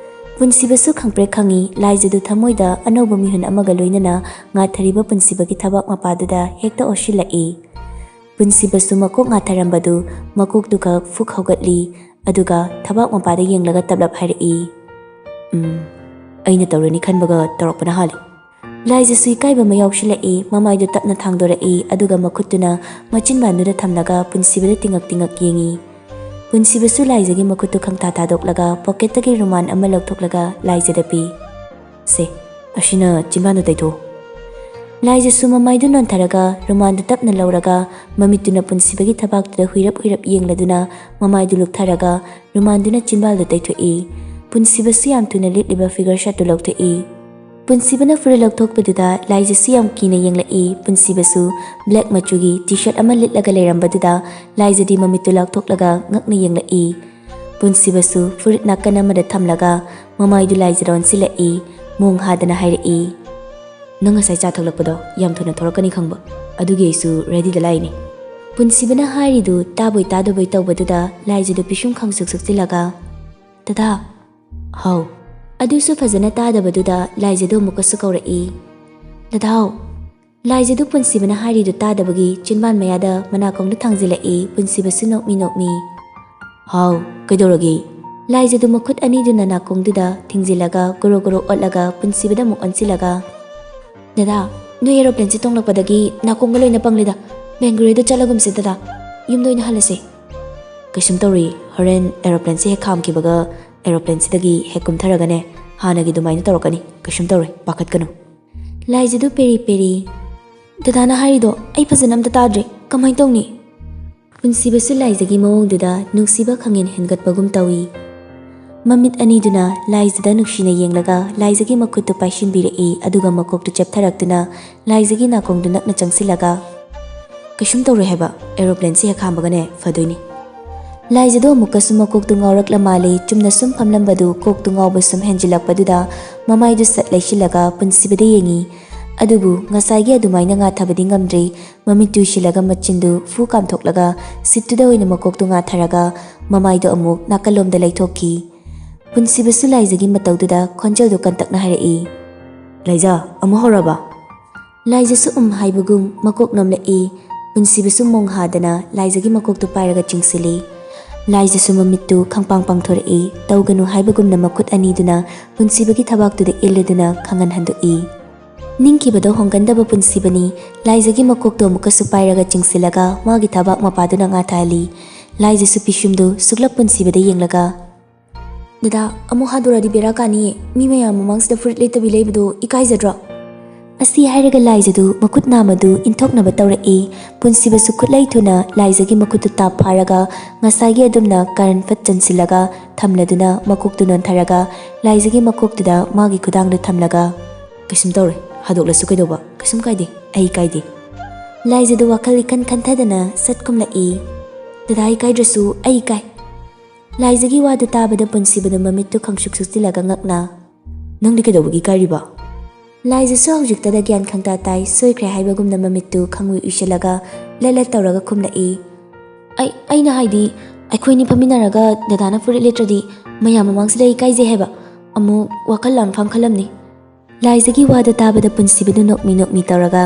ꯄꯨꯟꯁꯤꯕꯁꯨ ꯈꯪꯄ꯭ꯔꯦꯛ ꯈꯪꯏ, ꯂꯥꯏꯖꯗꯨ ꯊꯃꯣꯏꯗ ꯑꯅꯧꯕ ꯃꯤꯍꯨꯟ ꯑꯃꯒ ꯂꯣꯏꯅꯅ ꯉꯥꯊꯔꯤꯕ ꯄꯨꯟꯁꯤꯕꯒꯤ ꯊꯕꯥꯛ ꯃꯄꯥꯗꯨꯗ ꯍꯦꯛꯇ ꯑꯣꯁꯤꯜꯂꯛꯏ꯫ ꯄꯨꯟꯁꯤꯕꯁꯨ ꯃꯀꯣꯛ ꯉꯥꯊꯔꯝꯕꯗꯨ ꯃꯀꯣꯛꯇꯨ ꯈꯛ ꯐꯨꯛ ꯍꯧꯒꯠꯂꯤ, ꯑꯗꯨꯒ ꯊꯕꯥꯛ ꯃꯄꯥꯗ ꯌꯦꯡꯂꯒ ꯇꯞꯂꯞ ꯍꯥꯏꯔꯛꯏ, "ꯎꯝ, ꯑꯩꯅ ꯇꯧꯔꯅꯤ ꯈꯟꯕꯒ ꯇꯧꯔꯛꯄꯅ ꯍꯥꯜꯂꯤ꯫" ꯂꯥꯏꯖꯁꯨ ꯏꯀꯥꯏꯕ ꯑꯃ ꯌꯥꯎꯁꯤꯜꯂꯛꯏ, ꯃꯃꯥꯏꯗꯨ ꯇꯞꯅ ꯊꯥꯡꯗꯣꯔꯛꯏ, ꯑꯗꯨꯒ ꯃꯈꯨꯠꯇꯨꯅ ꯃꯆꯤꯟꯕꯥꯟꯗꯨꯗ ꯊꯝꯂꯒ ꯄꯨꯟꯁꯤꯕꯗ ꯇꯤꯡꯉꯛ ꯇꯤꯡꯉꯛ ꯌꯦꯡꯏ꯫ ꯄꯨꯟꯁꯤꯕꯁꯨ ꯂꯥꯏꯖꯒꯤ ꯃꯈꯨꯠꯇꯨ ꯈꯪꯇꯥ ꯊꯥꯗꯣꯛꯂꯒ ꯄꯣꯀꯦꯠꯇꯒꯤ ꯔꯨꯃꯥꯟ ꯑꯃ ꯂꯧꯊꯣꯛꯂꯒ ꯂꯥꯏꯖꯗ ꯄꯤ꯫ "ꯁꯦ, ꯑꯁꯤꯅ ꯆꯤꯟꯕꯥꯟꯗꯨ ꯇꯩꯊꯣꯛꯑꯣ꯫" ꯂꯥꯏꯖꯁꯨ ꯃꯃꯥꯏꯗꯨ ꯅꯣꯟꯊꯔꯒ ꯔꯨꯃꯥꯟꯗꯨ ꯇꯞꯅ ꯂꯧꯔꯒ ꯃꯃꯤꯠꯇꯨꯅ ꯄꯨꯟꯁꯤꯕꯒꯤ ꯊꯕꯥꯛꯇꯨꯗ ꯍꯨꯏꯔꯞ ꯍꯨꯏꯔꯞ ꯌꯦꯡꯂꯗꯨꯅ ꯃꯃꯥꯏꯗꯨ ꯂꯨꯛꯊꯔꯒ ꯔꯨꯃꯥꯟꯗꯨꯅ ꯆꯤꯟꯕꯥꯜꯗꯨ ꯇꯩꯊꯣꯛꯏ꯫ ꯄꯨꯟꯁꯤꯕꯁꯨ ꯌꯥꯝ ꯊꯨꯅ ꯂꯤꯠꯂꯤꯕ ꯐꯤꯒꯔ ꯁꯥꯔꯠꯇꯨ ꯂꯧꯊꯣꯛꯏ꯫ ꯄꯨꯟꯁꯤꯕꯅ ꯐꯨꯔꯤꯠ ꯂꯧꯊꯣꯛꯄꯗꯨꯗ ꯂꯥꯏꯖꯁꯨ ꯌꯥꯝ ꯀꯤꯅ ꯌꯦꯡꯂꯛꯏ꯫ ꯄꯨꯟꯁꯤꯕꯁꯨ ꯕ꯭ꯂꯦꯛ ꯃꯆꯨꯒꯤ ꯇꯤ ꯁꯥꯔꯠ ꯑꯃ ꯂꯤꯠꯂꯒ ꯂꯩꯔꯝꯕꯗꯨꯗ ꯂꯥꯏꯖꯗꯤ ꯃꯃꯤꯠꯇꯨ ꯂꯥꯎꯊꯣꯛꯂꯒ ꯉꯛꯅ ꯌꯦꯡꯂꯛꯏ꯫ ꯄꯨꯟꯁꯤꯕꯁꯨ ꯐꯨꯔꯤꯠ ꯅꯥꯀꯟ ꯑꯃꯗ ꯊꯝꯂꯒ ꯃꯃꯥꯏꯗꯨ ꯂꯥꯏꯖꯗ ꯑꯣꯟꯁꯤꯜꯂꯛꯏ꯫ ꯃꯣꯡ ꯍꯥꯗꯅ ꯍꯥꯏꯔꯛꯏ, "ꯅꯪ ꯉꯁꯥꯏ ꯆꯥ ꯊꯛꯂꯛꯄꯗꯣ ꯌꯥꯝ ꯊꯨꯅ ꯊꯣꯔꯛꯀꯅꯤ ꯈꯪꯕ, ꯑꯗꯨꯒꯤ ꯑꯩꯁꯨ ꯔꯦꯗꯤꯗ ꯂꯥꯛꯏꯅꯤ꯫" ꯄꯨꯟꯁꯤꯕꯅ ꯍꯥꯏꯔꯤꯗꯨ ꯇꯥꯕꯣꯏ ꯇꯥꯗꯕꯣꯏ ꯇꯧꯕꯗꯨꯗ ꯂꯥꯏꯖꯗꯨ ꯄꯤꯁꯨꯝ ꯈꯪꯁꯨꯛ ꯁꯨꯛꯆꯤꯜꯂꯒ, "ꯗꯗꯥ!" "ꯍꯥꯎ?" ꯑꯗꯨꯁꯨ ꯐꯖꯅ ꯇꯥꯗꯕꯗꯨꯗ ꯂꯥꯏꯖꯗꯨ ꯑꯃꯨꯛꯀꯁꯨ ꯀꯧꯔꯛꯏ, "ꯗꯗꯥꯎ!" ꯂꯥꯏꯖꯗꯨ ꯄꯨꯟꯁꯤꯕꯅ ꯍꯥꯏꯔꯤꯗꯨ ꯇꯥꯗꯕꯒꯤ ꯆꯤꯟꯕꯥꯟ ꯃꯌꯥꯗ ꯃꯅꯥꯀꯣꯡꯗꯨ ꯊꯥꯡꯖꯤꯜꯂꯛꯏ꯫ ꯄꯨꯟꯁꯤꯕꯁꯨ ꯅꯣꯛꯃꯤ ꯅꯣꯛꯃꯤ꯫ "ꯍꯥꯎ, ꯀꯩꯗꯧꯔꯒꯦ?" ꯂꯥꯏꯖꯗꯨ ꯃꯈꯨꯠ ꯑꯅꯤꯗꯨꯅ ꯅꯥꯀꯣꯡꯗꯨꯗ ꯊꯤꯡꯖꯤꯜꯂꯒ ꯒꯣꯔꯣ ꯒꯣꯔꯣ ꯑꯣꯠꯂꯒ ꯄꯨꯟꯁꯤꯕꯗ ꯑꯃꯨꯛ ꯑꯣꯟꯁꯤꯜꯂꯒ, "ꯗꯗꯥ, ꯅꯣꯏ ꯑꯦꯔꯣꯄ꯭ꯂꯦꯟꯁꯦ ꯇꯣꯡꯂꯛꯄꯗꯒꯤ ꯅꯥꯀꯣꯡꯒ ꯂꯣꯏꯅ ꯄꯪꯂꯦꯗ꯫ ꯕꯦꯡꯒ꯭ꯂꯣꯔꯤꯗ ꯆꯠꯂꯒꯨꯝꯁꯦ ꯗꯗꯥ, ꯌꯨꯝꯗ ꯑꯣꯏꯅ ꯍꯜꯂꯁꯦ꯫" "ꯀꯩꯁꯨꯝ ꯇꯧꯔꯣꯏ, ꯍꯣꯔꯦꯟ ꯑꯦꯔꯣꯄ꯭ꯂꯦꯟꯁꯦ ꯍꯦꯛ ꯈꯥꯝꯈꯤꯕꯒ ꯑꯦꯔꯣꯄ꯭ꯂꯦꯟꯁꯤꯗꯒꯤ ꯍꯦꯛ ꯀꯨꯝꯊꯔꯒꯅꯦ ꯍꯥꯟꯅꯒꯤ ꯑꯗꯨꯃꯥꯏꯅ ꯇꯧꯔꯛꯀꯅꯤ, ꯀꯩꯁꯨꯝ ꯇꯧꯔꯣꯏ, ꯄꯥꯈꯠꯀꯅꯨ꯫" ꯂꯥꯏꯖꯗꯨ ꯄꯦꯔꯤ ꯄꯦꯔꯤ꯫ "ꯗꯗꯥꯅ ꯍꯥꯏꯔꯤꯗꯣ ꯑꯩ ꯐꯖꯅ ꯑꯝꯇ ꯇꯥꯗ꯭ꯔꯦ, ꯀꯃꯥꯏꯅ ꯇꯧꯅꯤ?" ꯄꯨꯟꯁꯤꯕꯁꯨ ꯂꯥꯏꯖꯒꯤ ꯃꯑꯣꯡꯗꯨꯗ ꯅꯨꯡꯁꯤꯕ ꯈꯪꯍꯦꯟ ꯍꯦꯟꯒꯠꯄꯒꯨꯝ ꯇꯧꯏ꯫ ꯃꯃꯤꯠ ꯑꯅꯤꯗꯨꯅ ꯂꯥꯏꯖꯗ ꯅꯨꯡꯁꯤꯅ ꯌꯦꯡꯂꯒ ꯂꯥꯏꯖꯒꯤ ꯃꯈꯨꯠꯇꯨ ꯄꯥꯏꯁꯤꯟꯕꯤꯔꯛꯏ, ꯑꯗꯨꯒ ꯃꯀꯣꯛꯇꯨ ꯆꯦꯞꯊꯔꯛꯇꯨꯅ ꯂꯥꯏꯖꯒꯤ ꯅꯥꯀꯣꯡꯗꯨ ꯅꯛꯅ ꯆꯪꯁꯤꯜꯂꯒ, "ꯀꯩꯁꯨꯝ ꯇꯧꯔꯣꯏ ꯍꯥꯏꯕ, ꯑꯦꯔꯣꯄ꯭ꯂꯦꯟꯁꯤ ꯍꯦꯛ ꯈꯥꯝꯕꯒꯅꯦ ꯐꯗꯣꯏꯅꯤ꯫" ꯂꯥꯏꯖꯗꯣ ꯑꯃꯨꯛꯀꯁꯨ ꯃꯀꯣꯛꯇꯨ ꯉꯥꯎꯔꯛꯂ ꯃꯥꯜꯂꯦ꯫ ꯆꯨꯝꯅ ꯁꯨꯝ ꯐꯝꯂꯝꯕꯗꯨ ꯀꯣꯛꯇꯨ ꯉꯥꯎꯕ ꯁꯨꯝ ꯍꯦꯟꯖꯤꯜꯂꯛꯄꯗꯨꯗ ꯃꯃꯥꯏꯗꯨ ꯁꯠ ꯂꯩꯁꯤꯜꯂꯒ ꯄꯨꯟꯁꯤꯕꯗ ꯌꯦꯡꯉꯤ꯫ ꯑꯗꯨꯕꯨ ꯉꯁꯥꯏꯒꯤ ꯑꯗꯨꯃꯥꯏꯅ ꯉꯥꯊꯕꯗꯤ ꯉꯝꯗ꯭ꯔꯤ꯫ ꯃꯃꯤꯠ ꯇꯨ ꯎꯏꯁꯤꯜꯂꯒ ꯃꯆꯤꯟꯗꯨ ꯐꯨ ꯀꯥꯝꯊꯣꯛꯂꯒ ꯁꯤꯠꯇꯨꯗ ꯑꯣꯏꯅ ꯃꯀꯣꯛꯇꯨ ꯉꯥꯊꯔꯒ ꯃꯃꯥꯏꯗꯨ ꯑꯃꯨꯛ ꯅꯥꯀꯜꯂꯣꯝꯗ ꯂꯩꯊꯣꯛꯈꯤ꯫ ꯄꯨꯟꯁꯤꯕꯁꯨ ꯂꯥꯏꯖꯒꯤ ꯃꯇꯧꯗꯨꯗ ꯈꯣꯟꯖꯦꯜꯗꯨ ꯀꯟꯇꯛꯅ ꯍꯥꯏꯔꯛꯏ, "ꯂꯥꯏꯖ, ꯑꯃꯨꯛ ꯍꯧꯔꯕ?" ꯂꯥꯏꯖꯁꯨ ꯎꯝ ꯍꯥꯏꯕꯒꯨꯝ ꯃꯀꯣꯛ ꯅꯣꯝꯂꯛꯏ꯫ ꯄꯨꯟꯁꯤꯕꯁꯨ ꯃꯣꯡ ꯍꯥꯗꯅ ꯂꯥꯏꯖꯒꯤ ꯃꯀꯣꯛꯇꯨ ꯄꯥꯏꯔꯒ ꯆꯤꯡꯁꯤꯜꯂꯤ꯫ ꯂꯥꯏꯖꯁꯨ ꯃꯃꯤꯠꯇꯨ ꯈꯪꯄꯥꯡ ꯄꯥꯡꯊꯣꯔꯛꯏ꯫ ꯇꯧꯒꯅꯨ ꯍꯥꯏꯕꯒꯨꯝꯅ ꯃꯈꯨꯠ ꯑꯅꯤꯗꯨꯅ ꯄꯨꯟꯁꯤꯕꯒꯤ ꯊꯕꯥꯛꯇꯨꯗ ꯏꯜꯂꯗꯨꯅ ꯈꯪꯍꯟ ꯍꯟꯗꯣꯛꯏ꯫ ꯅꯤꯡꯈꯤꯕꯗꯣ ꯍꯣꯡꯒꯟꯗꯕ ꯄꯨꯟꯁꯤꯕꯅꯤ꯫ ꯂꯥꯏꯖꯒꯤ ꯃꯀꯣꯛꯇꯨ ꯑꯃꯨꯛꯀꯁꯨ ꯄꯥꯏꯔꯒ ꯆꯤꯡꯁꯤꯜꯂꯒ ꯃꯥꯒꯤ ꯊꯕꯥꯛ ꯃꯄꯥꯗꯨꯅ ꯉꯥꯊꯍꯜꯂꯤ꯫ ꯂꯥꯏꯖꯁꯨ ꯄꯤꯁꯨꯝꯗꯨ ꯁꯨꯛꯂꯞ ꯄꯨꯟꯁꯤꯕꯗ ꯌꯦꯡꯂꯒ, "ꯗꯗꯥ, ꯑꯃꯨꯛ ꯍꯥꯗꯣꯔꯛꯑꯗꯤ ꯕꯦꯔꯥ ꯀꯥꯅꯤꯌꯦ꯫ ꯃꯤ ꯃꯌꯥꯝ ꯃꯃꯥꯡꯁꯤꯗ ꯐꯨꯔꯤꯠ ꯂꯤꯠꯇꯕꯤ ꯂꯩꯕꯗꯣ ꯏꯀꯥꯏꯖꯗ꯭ꯔꯣ?" ꯑꯁꯤ ꯍꯥꯏꯔꯒ ꯂꯥꯏꯖꯗꯨ ꯃꯈꯨꯠ ꯅꯥꯝꯃꯗꯨ ꯏꯟꯊꯣꯛꯅꯕ ꯇꯧꯔꯛꯏ꯫ ꯄꯨꯟꯁꯤꯕꯁꯨ ꯈꯨꯠꯂꯩ ꯊꯨꯅ ꯂꯥꯏꯖꯒꯤ ꯃꯈꯨꯠꯇꯨ ꯇꯥꯞ ꯐꯥꯔꯒ ꯉꯁꯥꯏꯒꯤ ꯑꯗꯨꯝꯅ ꯀꯥꯔꯟ ꯐꯠ ꯆꯟꯁꯤꯜꯂꯒ ꯊꯝꯂꯗꯨꯅ ꯃꯀꯣꯛꯇꯨ ꯅꯣꯟꯊꯔꯒ ꯂꯥꯏꯖꯒꯤ ꯃꯀꯣꯛꯇꯨꯗ ꯃꯥꯒꯤ ꯈꯨꯗꯥꯡꯗꯨ ꯊꯝꯂꯒ, "ꯀꯩꯁꯨꯝ ꯇꯧꯔꯣꯏ, ꯍꯥꯗꯣꯛꯂꯁꯨ ꯀꯩꯗꯧꯕ, ꯀꯩꯁꯨꯝ ꯀꯥꯏꯗꯦ, ꯑꯩ ꯀꯥꯏꯗꯦ꯫" ꯂꯥꯏꯖꯗꯨ ꯋꯥꯈꯜ ꯏꯈꯟ ꯈꯟꯊꯗꯅ ꯁꯠ ꯈꯨꯝꯂꯛꯏ, "ꯗꯗꯥ ꯏꯀꯥꯏꯗ꯭ꯔꯁꯨ ꯑꯩ ꯏꯀꯥꯏ꯫" ꯂꯥꯏꯖꯒꯤ ꯋꯥꯗꯨ ꯇꯥꯕꯗ ꯄꯨꯟꯁꯤꯕꯗꯨ ꯃꯃꯤꯠꯇꯨ ꯈꯪꯁꯨꯛ ꯁꯨꯛꯆꯤꯜꯂꯒ ꯉꯛꯅ, "ꯅꯪꯗꯤ ꯀꯩꯗꯧꯕꯒꯤ ꯏꯀꯥꯏꯔꯤꯕ?" ꯂꯥꯏꯖꯁꯨ ꯍꯧꯖꯤꯛꯇꯗ ꯒ꯭ꯌꯥꯟ ꯈꯪꯇꯥ ꯇꯥꯏ, ꯁꯣꯏꯈ꯭ꯔꯦ ꯍꯥꯏꯕꯒꯨꯝꯅ ꯃꯃꯤꯠꯇꯨ ꯈꯪꯎꯏ ꯎꯏꯁꯤꯜꯂꯒ ꯂꯠ ꯂꯠ ꯇꯧꯔꯒ ꯈꯨꯝꯂꯛꯏ꯫ "ꯑꯩ, ꯑꯩꯅ ꯍꯥꯏꯗꯤ, ꯑꯩꯈꯣꯏꯅꯤ ꯐꯝꯃꯤꯟꯅꯔꯒ ꯗꯗꯥꯅ ꯐꯨꯔꯤꯠ ꯂꯤꯠꯇ꯭ꯔꯗꯤ ꯃꯌꯥꯝ ꯃꯃꯥꯡꯁꯤꯗ ꯏꯀꯥꯏꯖꯩ ꯍꯥꯏꯕ꯫ ꯑꯃꯨꯛ ꯋꯥꯈꯜ ꯂꯥꯟꯐꯝ ꯈꯜꯂꯝꯅꯤ꯫" ꯂꯥꯏꯖꯒꯤ ꯋꯥꯗꯨ ꯇꯥꯕꯗ ꯄꯨꯟꯁꯤꯕꯗꯨ ꯅꯣꯛꯃꯤ ꯅꯣꯛꯃꯤ ꯇꯧꯔꯒ,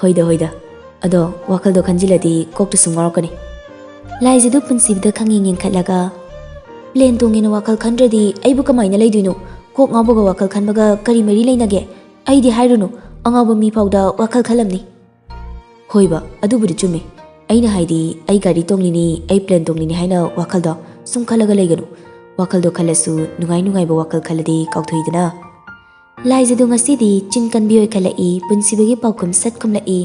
"ꯍꯣꯏꯗ, ꯍꯣꯏꯗ, ꯑꯗꯣ ꯋꯥꯈꯜꯗꯣ ꯈꯟꯖꯤꯜꯂꯗꯤ ꯀꯣꯛꯇ ꯁꯨꯝ ꯉꯥꯎꯔꯛꯀꯅꯤ꯫" ꯂꯥꯏꯖꯗꯨ ꯄꯨꯟꯁꯤꯕꯗ ꯈꯪꯌꯦꯡ ꯌꯦꯡꯈꯠꯂꯒ, "ꯄ꯭ꯂꯦꯟ ꯇꯣꯡꯉꯦꯅ ꯋꯥꯈꯜ ꯈꯟꯗ꯭ꯔꯗꯤ ꯑꯩꯕꯨ ꯀꯃꯥꯏꯅ ꯂꯩꯗꯣꯏꯅꯣ? ꯀꯣꯛ ꯉꯥꯎꯕꯒ ꯋꯥꯈꯜ ꯈꯟꯕꯒ ꯀꯔꯤ ꯃꯔꯤ ꯂꯩꯅꯒꯦ? ꯑꯩꯗꯤ ꯍꯥꯏꯔꯨꯅꯨ, ꯑꯉꯥꯎꯕ ꯃꯤ ꯐꯥꯎꯗ ꯋꯥꯈꯜ ꯈꯜꯂꯝꯅꯤ꯫" "ꯍꯣꯏꯕ, ꯑꯗꯨꯕꯨꯗꯤ ꯆꯨꯝꯃꯤ꯫ ꯑꯩꯅ ꯍꯥꯏꯗꯤ, ꯑꯩ ꯒꯥꯔꯤ ꯇꯣꯡꯂꯤꯅꯤ, ꯑꯩ ꯄ꯭ꯂꯦꯟ ꯇꯣꯡꯂꯤꯅꯤ ꯍꯥꯏꯅ ꯋꯥꯈꯜꯗꯣ ꯁꯨꯝ ꯈꯜꯂꯒ ꯂꯩꯒꯅꯨ꯫ ꯋꯥꯈꯜꯗꯣ ꯈꯜꯂꯁꯨ ꯅꯨꯡꯉꯥꯏ ꯅꯨꯡꯉꯥꯏꯕ ꯋꯥꯈꯜ ꯈꯜꯂꯗꯤ ꯀꯥꯎꯊꯣꯛꯏꯗꯅ꯫" ꯂꯥꯏꯖꯗꯨ ꯉꯁꯤꯗꯤ ꯆꯤꯟ ꯀꯟꯕꯤ ꯑꯣꯏꯈꯠꯂꯛꯏ, ꯄꯨꯟꯁꯤꯕꯒꯤ ꯄꯥꯎꯈꯨꯝ ꯁꯠ ꯈꯨꯝꯂꯛꯏ꯫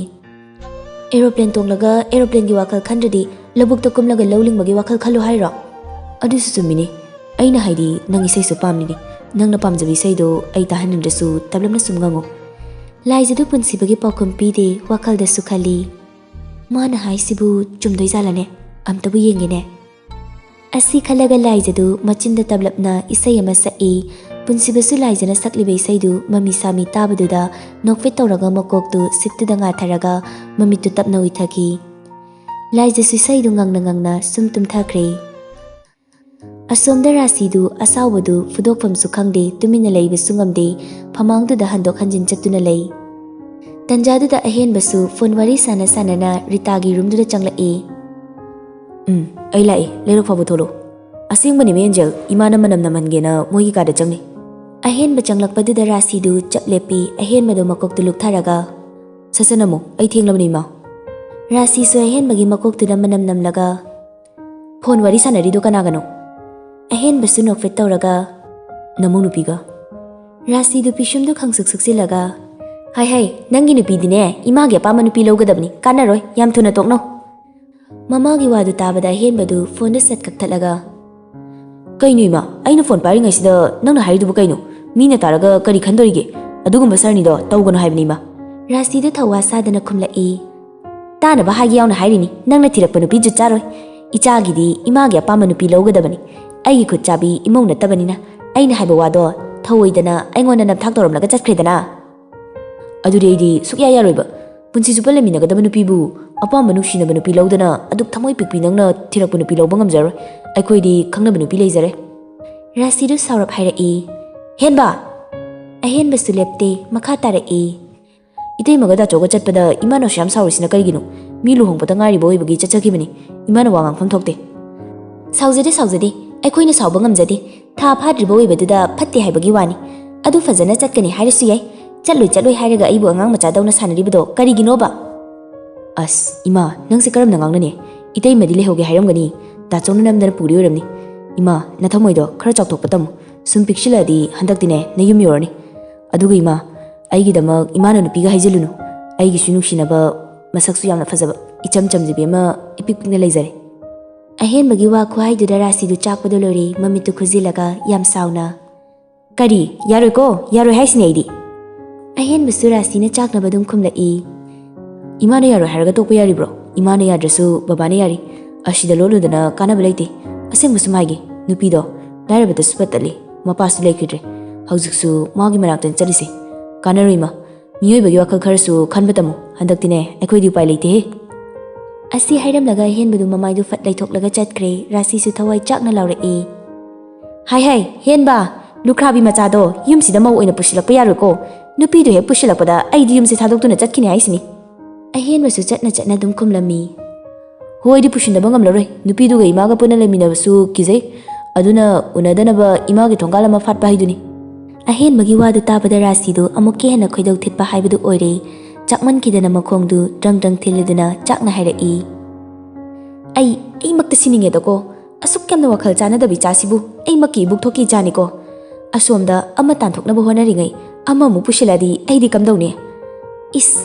"ꯑꯦꯔꯣꯄ꯭ꯂꯦꯟ ꯇꯣꯡꯂꯒ ꯑꯦꯔꯣꯄ꯭ꯂꯦꯟꯒꯤ ꯋꯥꯈꯜ ꯈꯟꯗ꯭ꯔꯗꯤ ꯂꯧꯕꯨꯛꯇ ꯀꯨꯝꯂꯒ ꯂꯧ ꯂꯤꯡꯕꯒꯤ ꯋꯥꯈꯜ ꯈꯜꯂꯨ ꯍꯥꯏꯔꯣ?" "ꯑꯗꯨꯁꯨ ꯆꯨꯝꯃꯤꯅꯦ꯫ ꯑꯩꯅ ꯍꯥꯏꯗꯤ, ꯅꯪ ꯏꯁꯩꯁꯨ ꯄꯥꯝꯂꯤꯅꯦ꯫ ꯅꯪꯅ ꯄꯥꯝꯖꯕ ꯏꯁꯩꯗꯣ ꯑꯩ ꯇꯥꯍꯟꯅꯤꯡꯗ꯭ꯔꯁꯨ ꯇꯞꯂꯞꯅ ꯁꯨꯝ ꯉꯪꯉꯨ꯫" ꯂꯥꯏꯖꯗꯨ ꯄꯨꯟꯁꯤꯕꯒꯤ ꯄꯥꯎꯈꯨꯝ ꯄꯤꯗꯦ, ꯋꯥꯈꯜꯗꯁꯨ ꯈꯜꯂꯤ, "ꯃꯥꯅ ꯍꯥꯏꯁꯤꯕꯨ ꯆꯨꯝꯗꯣꯏꯖꯥꯠꯂꯅꯦ? ꯑꯝꯇꯕꯨ ꯌꯦꯡꯒꯦꯅꯦ꯫" ꯑꯁꯤ ꯈꯜꯂꯒ ꯂꯥꯏꯖꯗꯨ ꯃꯆꯤꯟꯗ ꯇꯞꯂꯞꯅ ꯏꯁꯩ ꯑꯃ ꯁꯛꯏ꯫ ꯄꯨꯟꯁꯤꯕꯁꯨ ꯂꯥꯏꯖꯅ ꯁꯛꯂꯤꯕ ꯏꯁꯩꯗꯨ ꯃꯃꯤ ꯁꯥꯃꯤ ꯇꯥꯕꯗꯨꯗ ꯅꯣꯛꯐꯦꯠ ꯇꯧꯔꯒ ꯃꯀꯣꯛꯇꯨ ꯁꯤꯠꯇꯨꯗ ꯉꯥꯊꯔꯒ ꯃꯃꯤꯠꯇꯨ ꯇꯞꯅ ꯎꯏꯊꯈꯤ꯫ ꯂꯥꯏꯖꯁꯨ ꯏꯁꯩꯗꯨ ꯉꯪꯅ ꯉꯪꯅ ꯁꯨꯝ ꯇꯨꯝꯊꯈ꯭ꯔꯦ꯫ ꯑꯁꯣꯝꯗ ꯔꯥꯁꯤꯗꯨ ꯑꯁꯥꯎꯕꯗꯨ ꯐꯨꯗꯣꯛꯐꯝꯁꯨ ꯈꯪꯗꯦ, ꯇꯨꯃꯤꯟꯅ ꯂꯩꯕꯁꯨ ꯉꯝꯗꯦ, ꯐꯃꯥꯡꯗꯨꯗ ꯍꯟꯗꯣꯛ ꯍꯟꯖꯤꯟ ꯆꯠꯇꯨꯅ ꯂꯩ꯫ ꯇꯟꯖꯥꯗꯨꯗ ꯑꯍꯦꯟꯕꯁꯨ ꯐꯣꯟ ꯋꯥꯔꯤ ꯁꯥꯟꯅ ꯁꯥꯟꯅꯅ ꯔꯤꯇꯥꯒꯤ ꯔꯨꯝꯗꯨꯗ ꯆꯪꯂꯛꯏ꯫ "ꯎꯝ, ꯑꯩ ꯂꯥꯛꯏ, ꯂꯩꯔꯛ ꯐꯥꯎꯕ ꯊꯣꯛꯂꯛꯑꯣ꯫" "ꯑꯁꯦꯡꯕꯅꯦꯃꯤ ꯑꯦꯟꯖꯦꯜ, ꯏꯃꯥꯅ ꯃꯅꯝ ꯅꯝꯍꯟꯒꯦꯅ ꯃꯣꯏꯒꯤ ꯀꯥꯗ ꯆꯪꯉꯤ꯫" ꯑꯍꯦꯟꯕ ꯆꯪꯂꯛꯄꯗꯨꯗ ꯔꯥꯁꯤꯗꯨ ꯆꯞ ꯂꯦꯞꯄꯤ, ꯑꯍꯦꯟꯕꯗꯣ ꯃꯀꯣꯛꯇꯨ ꯂꯨꯛꯊꯔꯒ, "ꯁꯠ ꯁꯠ ꯅꯝꯃꯨ, ꯑꯩ ꯊꯦꯡꯂꯕꯅꯤ ꯏꯃꯥ꯫" ꯔꯥꯁꯤꯁꯨ ꯑꯍꯦꯟꯕꯒꯤ ꯃꯀꯣꯛꯇꯨꯗ ꯃꯅꯝ ꯅꯝꯂꯒ, "ꯐꯣꯟ ꯋꯥꯔꯤ ꯁꯥꯟꯅꯔꯤꯗꯣ ꯀꯅꯥꯒꯅꯣ?" ꯑꯍꯦꯟꯕꯁꯨ ꯅꯣꯛꯐꯦꯠ ꯇꯧꯔꯒ, "ꯅꯃꯧ ꯅꯨꯄꯤꯒ꯫" ꯔꯥꯁꯤꯗꯨ ꯄꯤꯁꯨꯝꯗꯨ ꯈꯪꯁꯨꯛ ꯁꯨꯛꯆꯤꯜꯂꯒ, "ꯍꯥꯏ ꯍꯥꯏ, ꯅꯪꯒꯤ ꯅꯨꯄꯤꯗꯤꯅꯦ ꯏꯃꯥꯒꯤ ꯑꯄꯥꯝꯕ ꯅꯨꯄꯤ ꯂꯧꯒꯗꯕꯅꯤ, ꯀꯥꯟꯅꯔꯣꯏ, ꯌꯥꯝ ꯊꯨꯅ ꯇꯣꯛꯅꯧ꯫" ꯃꯃꯥꯒꯤ ꯋꯥꯗꯨ ꯇꯥꯕꯗ ꯑꯍꯦꯟꯕꯗꯨ ꯐꯣꯟꯗꯨ ꯁꯠ ꯀꯛꯊꯠꯂꯒ, "ꯀꯩꯅꯣ ꯏꯃꯥ, ꯑꯩꯅ ꯐꯣꯟ ꯄꯥꯏꯔꯤꯉꯩꯁꯤꯗ ꯅꯪꯅ ꯍꯥꯏꯔꯤꯗꯨꯕꯨ ꯀꯩꯅꯣ? ꯃꯤꯅ ꯇꯥꯔꯒ ꯀꯔꯤ ꯈꯟꯗꯣꯔꯤꯒꯦ? ꯑꯗꯨꯒꯨꯝꯕ ꯁꯥꯔꯅꯤꯗꯣ ꯇꯧꯒꯅꯨ ꯍꯥꯏꯕꯅꯤ ꯏꯃꯥ꯫" ꯔꯥꯁꯤꯗꯨ ꯊꯧꯋꯥ ꯁꯥꯗꯅ ꯈꯨꯝꯂꯛꯏ꯫ "ꯇꯥꯅꯕ ꯍꯥꯏꯒꯦ ꯌꯥꯎꯅ ꯍꯥꯏꯔꯤꯅꯤ, ꯅꯪꯅ ꯊꯤꯔꯛꯄ ꯅꯨꯄꯤ ꯖꯨꯠ ꯆꯥꯔꯣꯏ꯫ ꯏꯆꯥꯒꯤꯗꯤ ꯏꯃꯥꯒꯤ ꯑꯄꯥꯝꯕ ꯅꯨꯄꯤ ꯂꯧꯒꯗꯕꯅꯤ꯫ ꯑꯩꯒꯤ ꯈꯨꯠ ꯆꯥꯕꯤ ꯏꯃꯧ ꯅꯠꯇꯕꯅꯤꯅ ꯑꯩꯅ ꯍꯥꯏꯕ ꯋꯥꯗꯣ ꯊꯧꯑꯣꯏꯗꯅ ꯑꯩꯉꯣꯟꯗ ꯅꯝꯊꯥꯛ ꯇꯧꯔꯝꯂꯒ ꯆꯠꯈ꯭ꯔꯦꯗꯅ꯫ ꯑꯗꯨꯗꯤ ꯑꯩꯗꯤ ꯁꯨꯛꯌꯥ ꯌꯥꯔꯣꯏꯕ꯫ ꯄꯨꯟꯁꯤ ꯆꯨꯞꯄ ꯂꯩꯃꯤꯟꯅꯒꯗꯕ ꯅꯨꯄꯤꯕꯨ ꯑꯄꯥꯝꯕ ꯅꯨꯡꯁꯤꯅꯕ ꯅꯨꯄꯤ ꯂꯧꯗꯅ ꯑꯗꯨꯛ ꯊꯃꯣꯏ ꯄꯤꯛꯄꯤ ꯅꯪꯅ ꯊꯤꯔꯛꯄ ꯅꯨꯄꯤ ꯂꯧꯕ ꯉꯝꯖꯔꯣꯏ꯫ ꯑꯩꯈꯣꯏꯗꯤ ꯈꯪꯅꯕ ꯅꯨꯄꯤ ꯂꯩꯖꯔꯦ꯫ ꯔꯥꯁꯤꯗꯨ ꯁꯥꯎꯔꯞ ꯍꯥꯏꯔꯛꯏ꯫ "ꯍꯦꯟꯕ!" ꯑꯍꯦꯟꯕꯁꯨ ꯂꯦꯞꯇꯦ, ꯃꯈꯥ ꯇꯥꯔꯛꯏ꯫ "ꯏꯇꯩꯃꯒ ꯗꯥꯆꯧꯒ ꯆꯠꯄꯗ ꯏꯃꯥꯅ ꯑꯁꯨꯛ ꯌꯥꯝ ꯁꯥꯎꯔꯤꯁꯤꯅ ꯀꯔꯤꯒꯤꯅꯣ? ꯃꯤ ꯂꯨꯍꯣꯡꯕꯗ ꯉꯥꯏꯔꯤꯕ ꯑꯣꯏꯕꯒꯤ ꯆꯠꯆꯈꯤꯕꯅꯤ꯫ ꯏꯃꯥꯅ ꯋꯥ ꯉꯥꯡꯐꯝ ꯊꯣꯛꯇꯦ꯫" "ꯁꯥꯎꯖꯗꯦ, ꯁꯥꯎꯖꯗꯦ꯫ ꯑꯩꯈꯣꯏꯅ ꯁꯥꯎꯕ ꯉꯝꯖꯗꯦ꯫ ꯊꯥ ꯐꯥꯗ꯭ꯔꯤꯕ ꯑꯣꯏꯕꯗꯨꯗ ꯐꯠꯇꯦ ꯍꯥꯏꯕꯒꯤ ꯋꯥꯅꯤ꯫ ꯑꯗꯨ ꯐꯖꯅ ꯆꯠꯀꯅꯤ ꯍꯥꯏꯔꯁꯨ ꯌꯥꯏ꯫ ꯆꯠꯂꯣꯏ, ꯆꯠꯂꯣꯏ ꯍꯥꯏꯔꯒ ꯑꯩꯕꯨ ꯑꯉꯥꯡ ꯃꯆꯥꯗꯧꯅ ꯁꯥꯟꯅꯔꯤꯕꯗꯣ ꯀꯔꯤꯒꯤꯅꯣꯕ?" "ꯑꯁ, ꯏꯃꯥ, ꯅꯪꯁꯦ ꯀꯔꯝꯅ ꯉꯥꯡꯅꯅꯤ? ꯏꯇꯩꯃꯗꯤ ꯂꯩꯍꯧꯒꯦ ꯍꯥꯏꯔꯝꯒꯅꯤ꯫ ꯗꯥꯆꯧꯅ ꯅꯝꯗꯅ ꯄꯨꯔꯤ ꯑꯣꯏꯔꯝꯅꯤ꯫ ꯏꯃꯥ, ꯅꯊꯃꯣꯏꯗꯣ ꯈꯔ ꯆꯥꯎꯊꯣꯛꯄ ꯇꯝꯃꯨ꯫ ꯁꯨꯝ ꯄꯤꯛꯁꯤꯜꯂꯛꯑꯗꯤ ꯍꯟꯗꯛꯇꯤꯅꯦ ꯅꯌꯨꯝ ꯌꯧꯔꯅꯤ꯫ ꯑꯗꯨꯒ ꯏꯃꯥ, ꯑꯩꯒꯤꯗꯃꯛ ꯏꯃꯥꯅ ꯅꯨꯄꯤꯒ ꯍꯥꯏꯖꯤꯜꯂꯨꯅꯨ꯫ ꯑꯩꯒꯤꯁꯨ ꯅꯨꯡꯁꯤꯅꯕ, ꯃꯁꯛꯁꯨ ꯌꯥꯝꯅ ꯐꯖꯕ, ꯏꯆꯝ ꯆꯝꯖꯕꯤ ꯑꯃ ꯏꯄꯤꯛ ꯄꯤꯛꯅ ꯂꯩꯖꯔꯦ꯫" ꯑꯍꯦꯟꯕꯒꯤ ꯋꯥ ꯈꯨꯍꯥꯏꯗꯨꯗ ꯔꯥꯁꯤꯗꯨ ꯆꯥꯛꯄꯗꯨ ꯂꯣꯏꯔꯦ, ꯃꯃꯤꯠꯇꯨ ꯈꯨꯖꯤꯜꯂꯒ ꯌꯥꯝ ꯁꯥꯎꯅ, "ꯀꯔꯤ? ꯌꯥꯔꯣꯏꯀꯣ, ꯌꯥꯔꯣꯏ ꯍꯥꯏꯁꯤꯅꯦ ꯑꯩꯗꯤ꯫" ꯑꯍꯦꯟꯕꯁꯨ ꯔꯥꯁꯤꯅ ꯆꯥꯛꯅꯕ ꯑꯗꯨꯝ ꯈꯨꯝꯂꯛꯏ꯫ "ꯏꯃꯥꯅ ꯌꯥꯔꯣꯏ ꯍꯥꯏꯔꯒ ꯇꯣꯛꯄ ꯌꯥꯔꯤꯕ꯭ꯔꯣ? ꯏꯃꯥꯅ ꯌꯥꯗ꯭ꯔꯁꯨ ꯕꯕꯥꯅ ꯌꯥꯔꯤ꯫ ꯑꯁꯤꯗ ꯂꯣꯠꯂꯨꯗꯅ ꯀꯥꯟꯅꯕ ꯂꯩꯇꯦ꯫ ꯑꯁꯦꯡꯕ ꯁꯨꯝ ꯍꯥꯏꯒꯦ, ꯅꯨꯄꯤꯗꯣ ꯂꯥꯏꯔꯕꯗꯁꯨ ꯄꯠ ꯇꯠꯂꯤ, ꯃꯄꯥꯁꯨ ꯂꯩꯈꯤꯗ꯭ꯔꯦ꯫ ꯍꯧꯖꯤꯛꯁꯨ ꯃꯥꯒꯤ ꯃꯅꯥꯛꯇꯅꯤ ꯆꯠꯂꯤꯁꯦ꯫ ꯀꯥꯟꯅꯔꯣꯏ ꯏꯃꯥ꯫ ꯃꯤꯑꯣꯏꯕꯒꯤ ꯋꯥꯈꯜ ꯈꯔꯁꯨ ꯈꯟꯕ ꯇꯝꯃꯨ꯫ ꯍꯟꯗꯛꯇꯤꯅꯦ ꯑꯩꯈꯣꯏꯗꯤ ꯎꯄꯥꯏ ꯂꯩꯇꯦꯍꯦ꯫" ꯑꯁꯤ ꯍꯥꯏꯔꯝꯂꯒ ꯑꯍꯦꯟꯕꯗꯨ ꯃꯃꯥꯏꯗꯨ ꯐꯠ ꯂꯩꯊꯣꯛꯂꯒ ꯆꯠꯈ꯭ꯔꯦ꯫ ꯔꯥꯁꯤꯁꯨ ꯊꯋꯥꯏ ꯆꯥꯛꯅ ꯂꯥꯎꯔꯛꯏ꯫ "ꯍꯥꯏ ꯍꯥꯏ, ꯍꯦꯟꯕ! ꯂꯨꯈ꯭ꯔꯥꯕꯤ ꯃꯆꯥꯗꯣ ꯌꯨꯝꯁꯤꯗ ꯃꯧ ꯑꯣꯏꯅ ꯄꯨꯁꯤꯜꯂꯛꯄ ꯌꯥꯔꯣꯏꯀꯣ꯫ ꯅꯨꯄꯤꯗꯨ ꯍꯦꯛ ꯄꯨꯁꯤꯜꯂꯛꯄꯗ ꯑꯩꯗꯤ ꯌꯨꯝꯁꯦ ꯊꯥꯗꯣꯛꯇꯨꯅ ꯆꯠꯈꯤꯅꯤ ꯍꯥꯏꯁꯤꯅꯤ꯫" ꯑꯍꯦꯟꯕꯁꯨ ꯆꯠꯅ ꯆꯠꯅ ꯑꯗꯨꯝ ꯈꯨꯝꯂꯝꯃꯤ꯫ "ꯍꯣꯏ, ꯑꯩꯗꯤ ꯄꯨꯁꯤꯟꯗꯕ ꯉꯝꯂꯔꯣꯏ꯫ ꯅꯨꯄꯤꯗꯨꯒ ꯏꯃꯥꯒ ꯄꯨꯟꯅ ꯂꯩꯃꯤꯟꯅꯕꯁꯨ ꯀꯤꯖꯩ꯫ ꯑꯗꯨꯅ ꯎꯅꯗꯅꯕ ꯏꯃꯥꯒꯤ ꯊꯣꯡꯒꯥꯜ ꯑꯃ ꯐꯥꯠꯄ ꯍꯥꯏꯗꯨꯅꯤ꯫" ꯑꯍꯦꯟꯕꯒꯤ ꯋꯥꯗꯨ ꯇꯥꯕꯗ ꯔꯥꯁꯤꯗꯨ ꯑꯃꯨꯛꯀ ꯍꯦꯟꯅ ꯈꯣꯏꯗꯧ ꯊꯤꯠꯄ ꯍꯥꯏꯕꯗꯨ ꯑꯣꯏꯔꯦ꯫ ꯆꯥꯛꯃꯟꯈꯤꯗꯅ ꯃꯈꯣꯡꯗꯨ ꯗ꯭ꯔꯪ ꯗ꯭ꯔꯪ ꯊꯤꯜꯂꯗꯨꯅ ꯆꯥꯛꯅ ꯍꯥꯏꯔꯛꯏ꯫ "ꯑꯩ, ꯑꯩꯃꯛꯇ ꯁꯤꯅꯤꯡꯉꯦꯗꯀꯣ꯫ ꯑꯁꯨꯛ ꯌꯥꯝꯅ ꯋꯥꯈꯜ ꯆꯥꯟꯅꯗꯕ ꯏꯆꯥꯁꯤꯕꯨ ꯑꯩꯃꯛꯀꯤ ꯏꯕꯨꯛ ꯊꯣꯛꯀꯤ ꯏꯆꯥꯅꯤꯀꯣ꯫ ꯑꯁꯣꯝꯗ ꯑꯃ ꯇꯥꯟꯊꯣꯛꯅꯕ ꯍꯣꯠꯅꯔꯤꯉꯩ ꯑꯃꯃꯨꯛ ꯄꯨꯁꯤꯜꯂꯛꯑꯗꯤ ꯑꯩꯗꯤ ꯀꯝꯗꯧꯅꯤ? ꯏꯁ,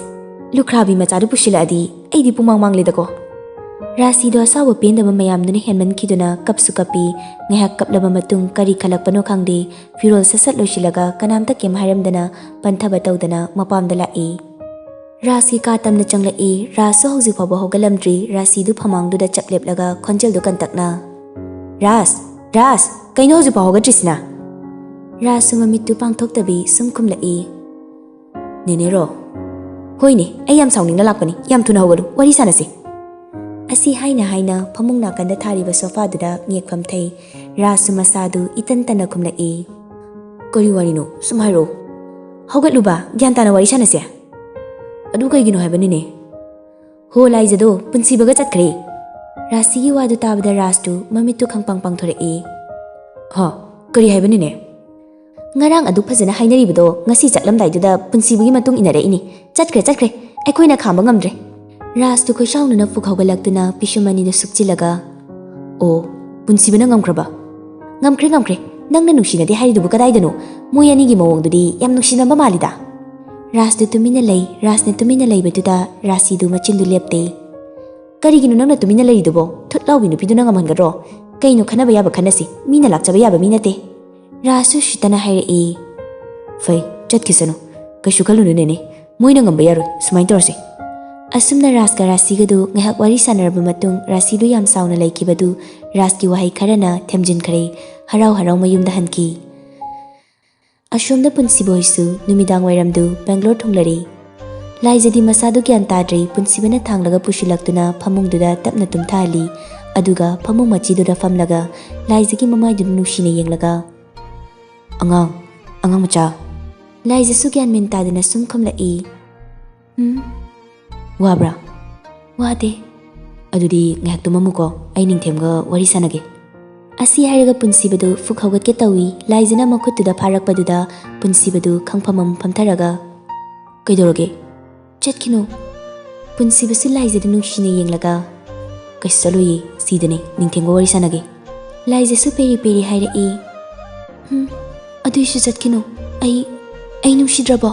ꯂꯨꯈ꯭ꯔꯥꯕꯤ ꯃꯆꯥꯗꯨ ꯄꯨꯁꯤꯜꯂꯛꯑꯗꯤ ꯑꯩꯗꯤ ꯄꯨꯃꯥꯡ ꯃꯥꯡꯂꯦꯗꯀꯣ꯫" ꯔꯥꯁꯤꯗꯣ ꯑꯁꯥꯎꯕ ꯄꯦꯟꯗꯕ ꯃꯌꯥꯝꯗꯨꯅ ꯍꯦꯟꯃꯟꯈꯤꯗꯨꯅ ꯀꯞꯁꯨ ꯀꯞꯄꯤ꯫ ꯉꯥꯏꯍꯥꯛ ꯀꯞꯂꯕ ꯃꯇꯨꯡ ꯀꯔꯤ ꯈꯜꯂꯛꯄꯅꯣ ꯈꯪꯗꯦ, ꯐꯤꯔꯣꯜ ꯁꯠ ꯁꯠ ꯂꯣꯏꯁꯤꯜꯂꯒ ꯀꯅꯥꯝꯇ ꯀꯩꯝ ꯍꯥꯏꯔꯝꯗꯅ ꯄꯟꯊꯕ ꯇꯧꯗꯅ ꯃꯄꯥꯝꯗ ꯂꯥꯛꯏ꯫ ꯔꯥꯁꯀꯤ ꯀꯥ ꯇꯝꯅ ꯆꯪꯂꯛꯏ꯫ ꯔꯥꯁꯁꯨ ꯍꯧꯖꯤꯛ ꯐꯥꯎꯕ ꯍꯧꯒꯠꯂꯝꯗ꯭ꯔꯤ꯫ ꯔꯥꯁꯤꯗꯨ ꯐꯃꯥꯡꯗꯨꯗ ꯆꯞ ꯂꯦꯞꯂꯒ ꯈꯣꯟꯖꯦꯜꯗꯨ ꯀꯟꯇꯛꯅ, "ꯔꯥꯁ! ꯔꯥꯁ! ꯀꯩꯅꯣ ꯍꯧꯖꯤꯛ ꯐꯥꯎ ꯍꯧꯒꯠꯇ꯭ꯔꯤꯁꯤꯅ?" ꯔꯥꯖꯁꯨ ꯃꯃꯤꯠꯇꯨ ꯄꯥꯡꯊꯣꯛꯇꯕꯤ ꯁꯨꯝ ꯈꯨꯝꯂꯛꯏ꯫ "ꯅꯦꯅꯦꯔꯣ?" "ꯍꯣꯏꯅꯦ, ꯑꯩ ꯌꯥꯝ ꯁꯥꯎꯅꯤꯡꯅ ꯂꯥꯛꯄꯅꯤ, ꯌꯥꯝ ꯊꯨꯅ ꯍꯧꯒꯠꯂꯨ, ꯋꯥꯔꯤ ꯁꯥꯟꯅꯁꯤ꯫" ꯑꯁꯤ ꯍꯥꯏꯅ ꯍꯥꯏꯅ ꯐꯃꯨꯡ ꯅꯥꯀꯟꯗ ꯊꯥꯔꯤꯕ ꯁꯣꯐꯥꯗꯨꯗ ꯉꯦꯛꯐꯝ ꯊꯩ꯫ ꯔꯥꯖꯁꯨ ꯃꯁꯥꯗꯨ ꯏꯇꯟ ꯇꯟꯅ ꯈꯨꯝꯂꯛꯏ꯫ "ꯀꯔꯤ ꯋꯥꯔꯤꯅꯣ? ꯁꯨꯝ ꯍꯥꯏꯔꯛꯑꯣ꯫" "ꯍꯧꯒꯠꯂꯨꯕ, ꯒ꯭ꯌꯥꯟ ꯇꯥꯅ ꯋꯥꯔꯤ ꯁꯥꯟꯅꯁꯦ꯫" "ꯑꯗꯨ ꯀꯩꯒꯤꯅꯣ ꯍꯥꯏꯕꯅꯤꯅꯦ?" "ꯍꯣ, ꯂꯥꯏꯖꯗꯣ ꯄꯨꯟꯁꯤꯕꯒ ꯆꯠꯈ꯭ꯔꯦ꯫" ꯔꯥꯖꯁꯤꯒꯤ ꯋꯥꯗꯨ ꯇꯥꯕꯗ ꯔꯥꯖꯇꯨ ꯃꯃꯤꯠꯇꯨ ꯈꯪꯄꯥꯡ ꯄꯥꯡꯊꯣꯔꯛꯏ꯫ "ꯍꯥ? ꯀꯔꯤ ꯍꯥꯏꯕꯅꯤꯅꯦ?" "ꯉꯔꯥꯡ ꯑꯗꯨꯛ ꯐꯖꯅ ꯍꯥꯏꯅꯔꯤꯕꯗꯣ ꯉꯁꯤ ꯆꯠꯂꯝꯗꯥꯏꯗꯨꯗ ꯄꯨꯟꯁꯤꯕꯒꯤ ꯃꯇꯨꯡ ꯏꯟꯅꯔꯛꯏꯅꯤ꯫ ꯆꯠꯈ꯭ꯔꯦ, ꯆꯠꯈ꯭ꯔꯦ꯫ ꯑꯩꯈꯣꯏꯅ ꯈꯥꯝꯕ ꯉꯝꯗ꯭ꯔꯦ꯫" ꯔꯥꯖꯇꯨ ꯈꯣꯏꯁꯥꯎꯅꯅ ꯐꯨꯛ ꯍꯧꯒꯠꯂꯛꯇꯨꯅ ꯄꯤꯁꯨꯝ ꯑꯅꯤꯗꯨ ꯁꯨꯛꯆꯤꯜꯂꯒ, "ꯑꯣ, ꯄꯨꯟꯁꯤꯕꯅ ꯉꯝꯈ꯭ꯔꯕ?" "ꯉꯝꯈ꯭ꯔꯦ, ꯉꯝꯈ꯭ꯔꯦ꯫ ꯅꯪꯅ ꯅꯨꯡꯁꯤꯅꯗꯦ ꯍꯥꯏꯔꯤꯗꯨꯕꯨ ꯀꯗꯥꯏꯗꯅꯣ? ꯃꯣꯏ ꯑꯅꯤꯒꯤ ꯃꯑꯣꯡꯗꯨꯗꯤ ꯌꯥꯝ ꯅꯨꯡꯁꯤꯅꯕ ꯃꯥꯜꯂꯤꯗ꯫" ꯔꯥꯖꯇꯨ ꯇꯨꯃꯤꯟꯅ ꯂꯩ꯫ ꯔꯥꯖꯅ ꯇꯨꯃꯤꯟꯅ ꯂꯩꯕꯗꯨꯗ ꯔꯥꯁꯤꯗꯨ ꯃꯆꯤꯟꯗꯨ ꯂꯦꯞꯇꯦ꯫ "ꯀꯔꯤꯒꯤꯅꯣ ꯅꯪꯅ ꯇꯨꯃꯤꯟꯅ ꯂꯩꯔꯤꯗꯨꯕꯣ? ꯊꯨꯠ ꯂꯥꯎꯕꯤ ꯅꯨꯄꯤꯗꯨꯅ ꯉꯝꯍꯟꯒꯗ꯭ꯔꯣ? ꯀꯩꯅꯣ ꯈꯟꯅꯕ ꯌꯥꯕ ꯈꯟꯅꯁꯤ, ꯃꯤꯅ ꯂꯥꯛꯆꯕ ꯌꯥꯕ ꯃꯤ ꯅꯠꯇꯦ꯫" ꯔꯥꯖꯁꯨ ꯎꯁꯤꯠꯇꯅ ꯍꯥꯏꯔꯛꯏ꯫ "ꯐꯩ, ꯆꯠꯈꯤꯁꯅꯨ꯫ ꯀꯩꯁꯨ ꯈꯜꯂꯨꯅꯨ ꯅꯦꯅꯦ, ꯃꯣꯏꯅ ꯉꯝꯕ ꯌꯥꯔꯣꯏ, ꯁꯨꯃꯥꯏꯅ ꯇꯧꯔꯁꯤ꯫" ꯑꯁꯨꯝꯅ ꯔꯥꯖꯀ ꯔꯥꯁꯤꯒꯗꯨ ꯉꯥꯏꯍꯥꯛ ꯋꯥꯔꯤ ꯁꯥꯟꯅꯔꯕ ꯃꯇꯨꯡ ꯔꯥꯁꯤꯗꯨ ꯌꯥꯝ ꯁꯥꯎꯅ ꯂꯩꯈꯤꯕꯗꯨ ꯔꯥꯖꯀꯤ ꯋꯥꯍꯩ ꯈꯔꯅ ꯊꯦꯝꯖꯤꯟꯈ꯭ꯔꯦ꯫ ꯍꯔꯥꯎ ꯍꯔꯥꯎ ꯃꯌꯨꯝꯗ ꯍꯟꯈꯤ꯫ ꯑꯁꯣꯝꯗ ꯄꯨꯟꯁꯤꯕ ꯍꯣꯏꯁꯨ ꯅꯨꯃꯤꯗꯥꯡ ꯋꯥꯏꯔꯝꯗꯨ ꯕꯦꯡꯒ꯭ꯂꯣꯔ ꯊꯨꯡꯂꯔꯦ꯫ ꯂꯥꯏꯖꯗꯤ ꯃꯁꯥꯗꯨ ꯒ꯭ꯌꯥꯟ ꯇꯥꯗ꯭ꯔꯦ, ꯄꯨꯟꯁꯤꯕꯅ ꯊꯥꯡꯂꯒ ꯄꯨꯁꯤꯜꯂꯛꯇꯨꯅ ꯐꯃꯨꯡꯗꯨꯗ ꯇꯞꯅ ꯇꯨꯝꯊꯍꯜꯂꯤ꯫ ꯑꯗꯨꯒ ꯐꯃꯨꯡ ꯃꯆꯤꯗꯨꯗ ꯐꯝꯂꯒ ꯂꯥꯏꯖꯒꯤ ꯃꯃꯥꯏꯗꯨꯗ ꯅꯨꯡꯁꯤꯅ ꯌꯦꯡꯂꯒ, "ꯑꯉꯥꯡ, ꯑꯉꯥꯡ ꯃꯆꯥ꯫" ꯂꯥꯏꯖꯁꯨ ꯒ꯭ꯌꯥꯟ ꯃꯦꯟ ꯇꯥꯗꯅ ꯁꯨꯝ ꯈꯨꯝꯂꯛꯏ꯫ "ꯎꯝ?" "ꯋꯥꯕ꯭ꯔꯥ?" "ꯋꯥꯗꯦ꯫" "ꯑꯗꯨꯗꯤ ꯉꯥꯏꯍꯥꯛ ꯇꯨꯝꯃꯝꯃꯨꯀꯣ, ꯑꯩ ꯅꯤꯡꯊꯦꯝꯒ ꯋꯥꯔꯤ ꯁꯥꯟꯅꯒꯦ꯫" ꯑꯁꯤ ꯍꯥꯏꯔꯒ ꯄꯨꯟꯁꯤꯕꯗꯨ ꯐꯨꯛ ꯍꯧꯒꯠꯀꯦ ꯇꯧꯏ꯫ ꯂꯥꯏꯖꯅ ꯃꯈꯨꯠꯇꯨꯗ ꯐꯥꯔꯛꯄꯗꯨꯗ ꯄꯨꯟꯁꯤꯕꯗꯨ ꯈꯪꯐꯝ ꯑꯃ ꯐꯝꯊꯔꯒ, "ꯀꯩꯗꯧꯔꯒꯦ?" "ꯆꯠꯈꯤꯅꯨ꯫" ꯄꯨꯟꯁꯤꯕꯁꯨ ꯂꯥꯏꯖꯗ ꯅꯨꯡꯁꯤꯅ ꯌꯦꯡꯂꯒ, "ꯀꯩꯁꯨ ꯆꯠꯂꯣꯏꯌꯦ, ꯁꯤꯗꯅꯦ, ꯅꯤꯡꯊꯦꯝꯒ ꯋꯥꯔꯤ ꯁꯥꯟꯅꯒꯦ꯫" ꯂꯥꯏꯖꯁꯨ ꯄꯦꯔꯤ ꯄꯦꯔꯤ ꯍꯥꯏꯔꯛꯏ꯫ "ꯎꯝ, ꯑꯗꯨꯏꯁꯨ ꯆꯠꯈꯤꯅꯨ꯫ ꯑꯩ, ꯑꯩ ꯅꯨꯡꯁꯤꯗ꯭ꯔꯕꯣ?"